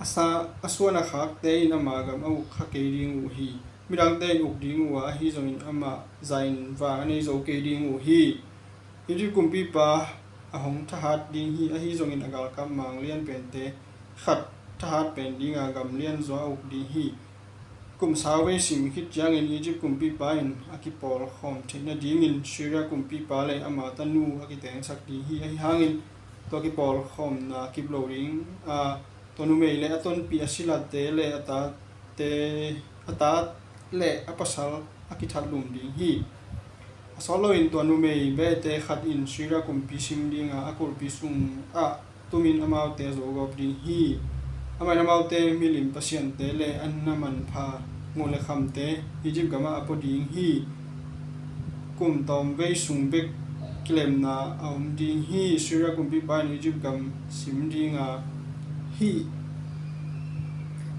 A sa, a suan a khakte in ama gam a uk kha kei ding uh hi. Midangte in uk ding uh a, ahi zongin amah zahin vang a nei zo kei ding uh hi. Egypt kumpipa a hong thahat ding hi. Ahi zongin a galkap mang lian pente khat thahat pen ding a, gam lian zaw a uk ding hi. Kum sauvei sim khit ciangin Egypt kumpipa in a kipawlkhawm theih nadingin Syria kumpipa le ama tanu a kitengsak ding hi. Ahi hangin tua kipawlkhawmna kip lo ding a, tua numei le a tonpih a silate le a tate, a ta le a pasal a kithatlum ding hi. A sawt loin tua numei bete khat in Syria kumpi sim ding a, a kulhpi sungah tumin amaute zogawp ding hi. Amah in amaute milim pasiante le an a manpha nguh le khamte Egypt gamah a pua ding hi. Kum tawmvei sung bek kilemna a om ding hi. Syria kumpipa in Egypt gam sim dinga hi,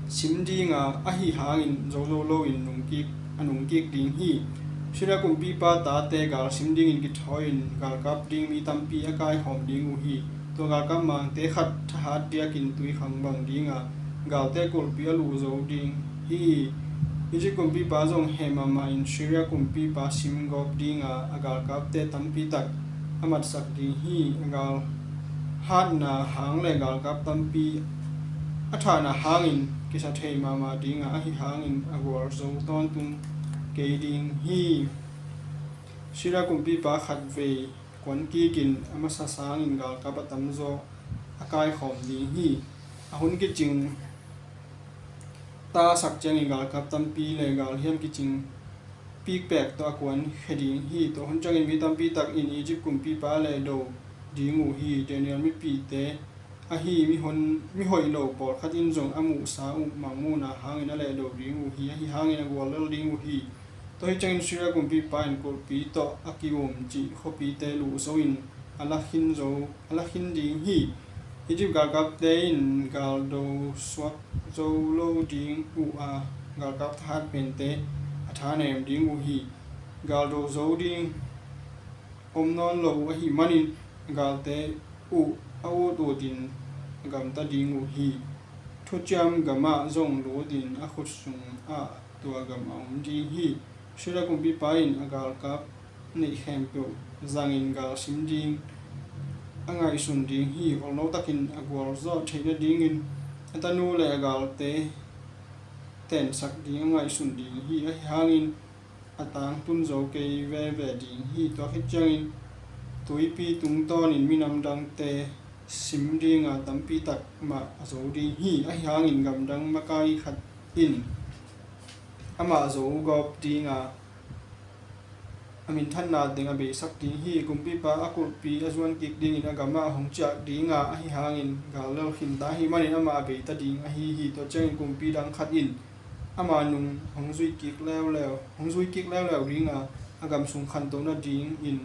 sim dinga ahi hangin zozo loin nungkik, a nungkik ding hi. Syria kumpipa tate gal sim dingin kithawi-in galkap ding mi tampi a kaikhawm ding uh hi. Tua galkap mangte khat thahat diakin tui khang bang dinga galte kulhpi a luh zo ding hi. Egypt kumpipa zong heh mahmah in Syria kumpipa sim gawp dinga a galkapte tampi tak a matsak ding hi. A gal hatna hang le galkap tampi a thahna hangin kisa thei mahmah dinga ahi hangin a gualzo tawntung kei ding hi. Syria kumpipa khatvei kuankikin a masa sangin galkap a tamzaw a kaikhawm ding hi. A hun kicing ta sak ciangin galkap tampi le galhiam kicing pikpek tawh a kuan khia ding hi. Tua hun ciangin mi tampi takin Egypt kumpipa a lehdo ding uh hi. Daniel mipite ahi mihon, mihoih lo pawlkhat in zong a muhsa uh mangmuhna hangin a lehdo ding uh hi. Ahi hangin a guallel ding uh hi. Tua hi ciangin Syria kumpipa in kulhpi tawh a ki-um cih khuapite luhzo in a lakhin zo, a lakhin ding hi. Egypt galkapte in galdo suak zo lo ding uh a, galkap thahat pente a thanem ding uh hi. Galdo zo ding om nawn lo uh ahih manin galte uh a ut utin a gamta ding uh hi. Thuciam gamah zong lutin a khut sungah tua gam a om ding hi. Syria kumpipa in a galkap neih khempeuh zangin gal sim ding a ngaihsun ding hi. Olno takin a gualzawh theih nadingin a tanu le a galte tensak ding a ngaihsun ding hi. Ahi hangin a tangtun zo kei veve ding hi. Tua khit ciangin tuipi tungtawnin minam dangte sim dinga tampi tak mah a zo ding hi. Ahi hangin gamdang makai khat in amah zo gawp dinga a minthanna teng a beisak ding hi. Kumpipa a kulhpi a zuan kik dingin a gamah a hong ciah dinga ahi hangin gal lel khinta ahih manin amah a beita ding ahi hi. Tua ciangin kumpi dang khat in ama nung hong zui kik leuleu, hong zui kik leuleu dinga a gam sung khantoh nadingin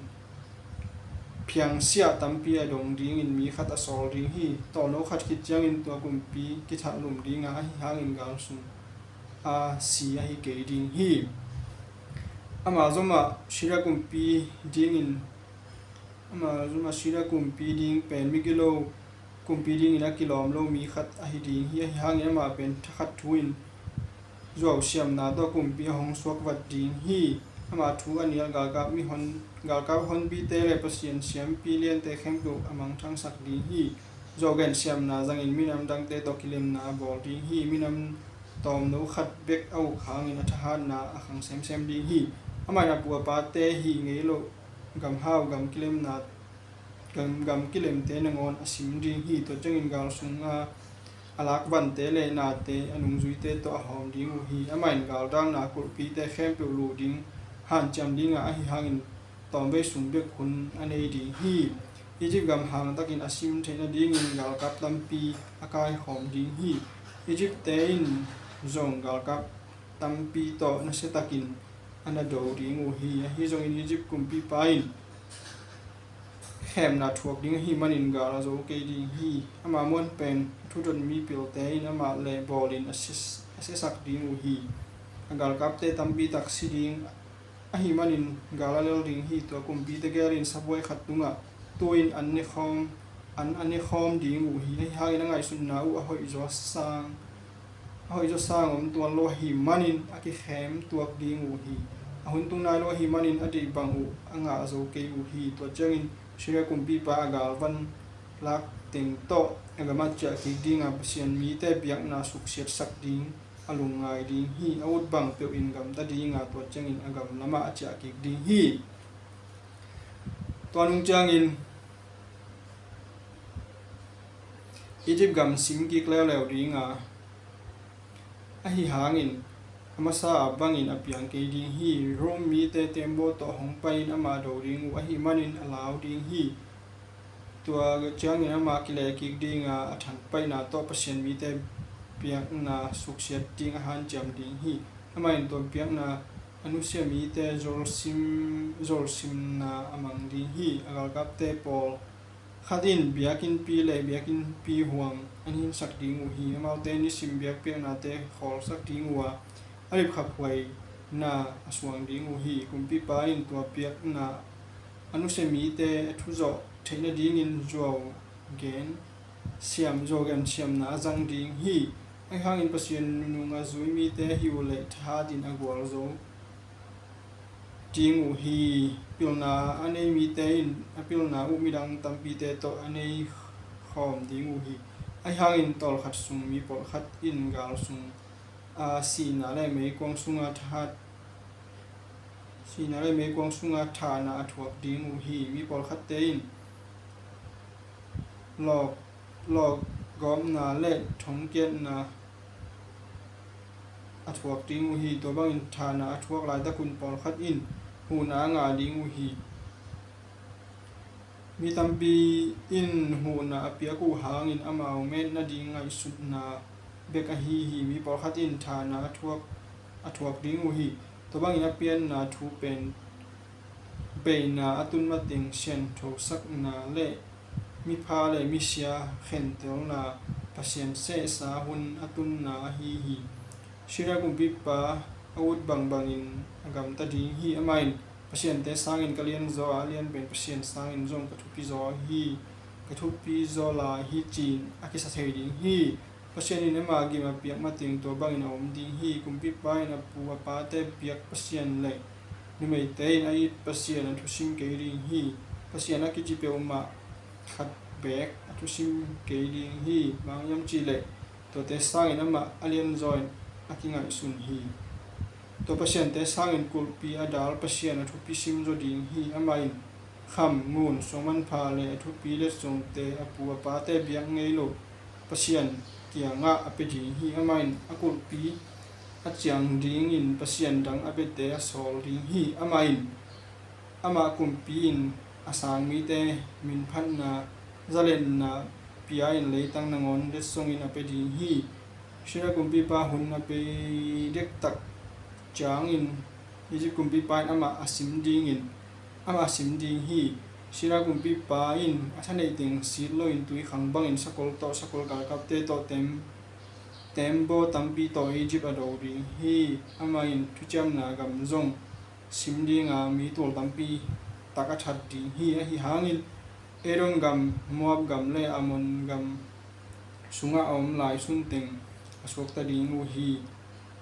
phiangsiah tampi a dong dingin mi khat a sawl ding hi. Tawlno khat khit ciangin tua kumpi kithahlum dinga ahi hangin gal sung a si ahi kei ding hi. Ama zomah Syria kumpi dingin, ama zomah Syria kumpi ding pen migilo kumpi dingin a kilawm lo mi khat ahi ding hi. Ahi hangin amah pen thakhat thu-in zuau siamna tawh kumpi a hong suak vat ding hi. Amah thu a nial galkap mihon, galkap honpite le Pasian siampi liante khempeuh a mangthangsak ding hi. Zuau gen siamna zangin minam dangte tawh kilemna a bawl ding hi. Minam tawmno khat bek a uk hangin a thahatna a khang semsem ding hi. Amah in a pu a pate hih ngei loh gamhau, gam kilemna, gam, gam kilemte nangawn a sim ding hi. Tua ciangin gal sunga a lak vante le nate a nungzuite tawh a hawm ding uh hi. Amah in galdalna kulhpite khempeuh luh ding hanciam dinga ahi hangin tawmvei sung bek hun a nei ding hi. Egypt gam hangtakin a sim theih nadingin galkap tampi a kaikhawm ding hi. Egypt-te in zong galkap tampi tawh nasiatakin a na do ding uh hi. Ahi zongin Egypt kumpipa in khemna thuak ding ahih manin gal a zo kei ding hi. Ama muanpen a thudot mipilte in amah le bawlin a sia, a siasak ding uh hi. A galkapte tampi tak si ding ahih manin gal a lel ding hi. Tua kumpite gelin sabuai khat tungah tu-in an ne khawm, an a ne khawm ding uh hi. Ahi hangin a ngaihsutna uh a hoihzaw sang, a hoihzaw sang om tuan lo ahih manin a kikhem tuak ding uh hi. A hun tung nai lo ahih manin a deih bang uh a ngah zo kei uh hi. Tua ciangin Syria kumpipa a galvan lak teng tawh a gamah ciah kik dinga Pasian mite biakna suksiatsak ding a lungngai ding hi. A ut bang peuhin gamta dinga tua ciangin a gam lamah a ciah kik ding hi. Tua nung ciangin Egypt gam sim kik leuleu dinga ahi hangin a masa a bangin a piang kei ding hi. Rom mite tembaw tawh hong pai-in amah do ding uh ahih manin a lau ding hi. Tua ciangin amah kile kik dinga a thanpaihna tawh Pasian mite piakna suksiat ding a hanciam ding hi. Amah in tua piakna a nusia mite zolsim, zolsimna a mang ding hi. A galkapte pawlkhat in biakinnpi le biakinnpi huang an hinsak ding uh hi. Amaute nisim biakpiaknate khawlsak ding uh a, a lipkhaphuaina a suang ding uh hi. Kumpipa in tua piakna a nusia mite a thuzawh theih nadingin zuau gen siam, zuau gen siamna a zang ding hi. Ahi hangin Pasian nunung a zui mite hi uh leh thahatin a gualzo ding uh hi. Pilna a nei mite in a pilna uh midang tampite tawh a nei khawm ding uh hi. Ahi hangin tawlkhat sung mi pawlkhat in gal sung a sihna le meikuang sunga thahat, sihna le meikuang sunga thahna a thuak ding uh hi. Mi pawlkhatte in lawk, lawkgawpna le thongkiatna a thuak ding uh hi. Tua bangin thahna a thuak laitakun pawlkhat in huhna a ngah ding uh hi. Mi tampi in huhna a piak uh hangin amau met nading ngaihsutna bek ahi hi. Mi pawlkhat in thahna a thuak, a thuak ding uh hi. Tua bangin a pianna thu pen beina a tun mateng sianthosakna le mipha le misia khentelna, Pasian sehsa hun a tunna ahi hi. Syria kumpipa a ut bangbangin a gamta ding hi. Amah in, Pasiante sangin ka lianzaw a, a lian pen Pasian sangin zong ka thupizaw hi, ka thupizaw lai hi ci-in a kisa thei ding hi. Pasian in ama gim a piak mateng tua bangin a om ding hi. Kumpipa in a pu a pate biak pasian le numeite in a it pasian a thusim kei ding hi. Pasian a kici peuhmah khat beek a thusim kei ding hi. Bang hiam cih leh tuate sangin amah a lianzaw in a kingaihsun hi. Tua pasiante sangin kulhpi a dal Pasian a thupi simzaw ding hi. Amah in kham, ngun, suangmanpha le a thupi letsongte a pu a pate biak ngei lo Pasian kiangah a pia ding hi. Amah in a kulhpi a ciang dingin pasian dang a piate a sawl ding hi. Amah in amah kumpi in a sang mite minphatna, zalenna pia-in leitang nangawn letsongin a pia ding hi. Syria kumpipa hun a pei dektak ciangin Egypt kumpipa in amah a sim dingin, amah a sim ding hi. Syria kumpipa in a thaneih teng sit loin tuikhang bangin sakol tawh, sakol galkapte tawh, tem, tembaw tampi tawh Egypt a do ding hi. Amah in thuciamna gam zong sim dinga mi tul tampi tak a that ding hi. Ahi hangin Edom gam, Moab gam le Ammon gam sungah a om lai sunteng a suakta ding uh hi.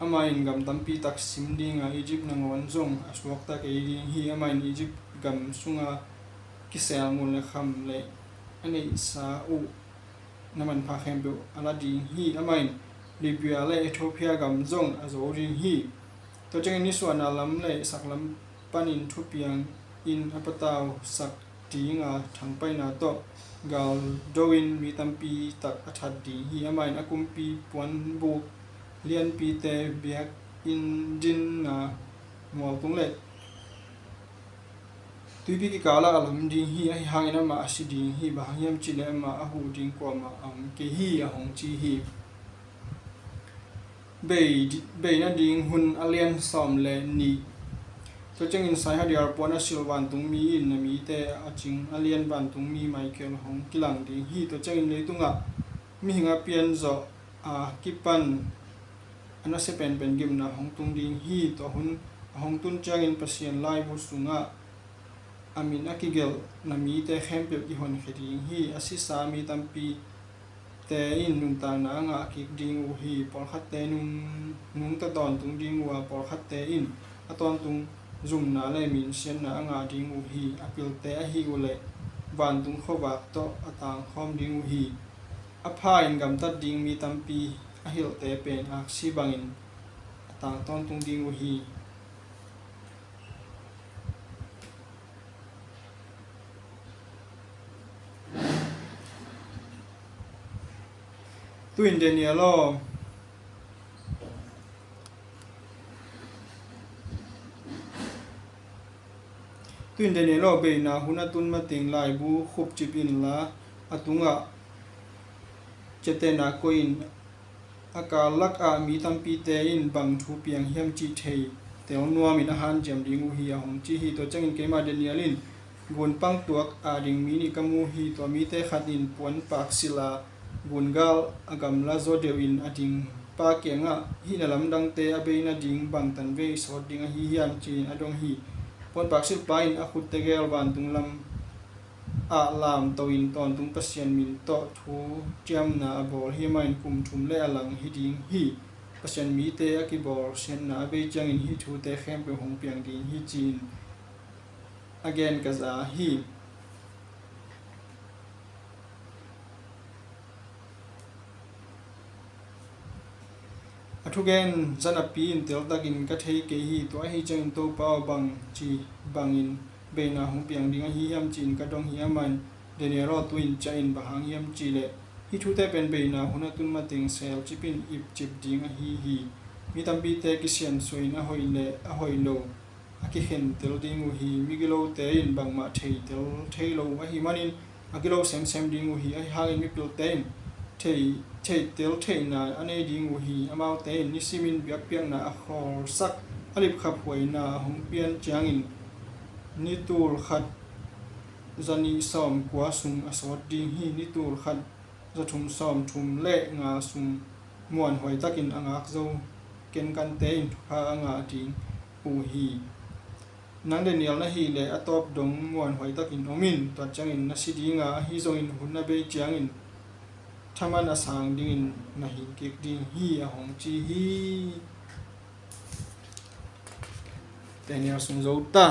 Amah in gam tampi tak sim dinga Egypt nangawn zong a suakta kei ding hi. Amah in Egypt gam sunga kisel ngun le kham le a neihsa uh na manpha khempeuh a la ding hi. Amah in Libya le Ethiopia gam zong a zo ding hi. Tua ciangin nisuahna lam le saklam panin thupiang in a patausak dinga thangpaihna tawh galdo in mi tampi tak a that ding hi. Amah in a kumpi puanbuk lianpite biakinn dinna mualtung le tuipi kikalah a lam ding hi. Ahi hangin amah a si ding hi. Bang hang hiam cih leh amah a huh ding kuamah a om kei hi, a hong ci hi. Bei, bei nading hun a lian sawm le nih. Tua ciangin Saihadiar puan a silh vantungmi in a mite a cing a lian vantungmi Michael hong kilang ding hi. Tua ciangin leitungah mihing a pianzawh a kipan a nasia penpen gimna hong tung ding hi. Tua hun a hong tun ciangin Pasian laibu sungah a min a kigelhna mite khempeuh kihonkhia ding hi. A sisa mi tampite in nuntakna a ngah kik ding uh hi. Pawlkhatte nung, nungta tawntung ding uh a, pawlkhatte in a tawntung zumna le minsiatna a ngah ding uh hi. A pilte ahih uh leh vantung khuavak tawh a tangkhawm ding uh hi. A pha-in gamtat ding mi tampi a hilhte pen aksi bangin a tang tawntung ding uh hi. Tu-in Daniel aw, tu-in Daniel aw, beina hun a tun mateng laibu khupcip inla, a tungah ciaptehna koih in. a karlak ah mi tampite in bang thu piang hiam cih thei tel nuamin a hanciam ding uh hi, a hong ci hi. Tua ciangin keimah Daniel in gunpang tuak a ding mi nih ka mu hi. Tua mite khat in puanpak silh a gungal a gamla zaw deuhin a ding pa kiangah, "Hih na lamdangte a bei nading bang tanvei sawt ding ahi hiam?" ci-in a dong hi. Puanpak silhpa in a khut tegel vantung lam ah lamto in tawntung Pasian min tawh thu ciamna a bawl hi. Amah in kum thum le a lang hi ding hi. Pasian mite a kibawl siatna a bei ciangin hih thute khempeuh hong piang ding hi, ci-in a gen ka za hi. A thugen zanapi in teltakin ka thei kei hi. Tua ahi ciangin, "Topa aw, bang ci bangin beina hong piang ding ahi hiam?" ci-in ka dong hi. Amah in, "Daniel aw, tu-in ciah in, bang hang hiam cih leh hih thute pen beina hun a tun mateng selcip in ipcip ding ahi hi. Mi tampite kisiansuahin a hoih le a hoih lo a kikhentel ding uh hi. Migilote in bangmah theitel thei lo uh ahih manin a gilo semsem ding uh hi. Ahi hangin mipilte in thei, theitel theihna a nei ding uh hi. Amaute in nisimin biakpiakna a khawlsak, a lipkhaphuaina a hong pian ciangin ni tul khat za nih sawm kua sung a sawt ding hi. Ni tul khat za thum sawm thum le nga sung muanhuai takin a ngak zo kenkante in thupha a ngah ding uh hi. Nang Daniel na hih leh a tawp dong muanhuai takin om in. Tua ciangin na si ding a, ahi zongin hun a bei ciangin thaman a sang dingin na hing kik ding hi," a hong ci hi. Daniel sung zo ta.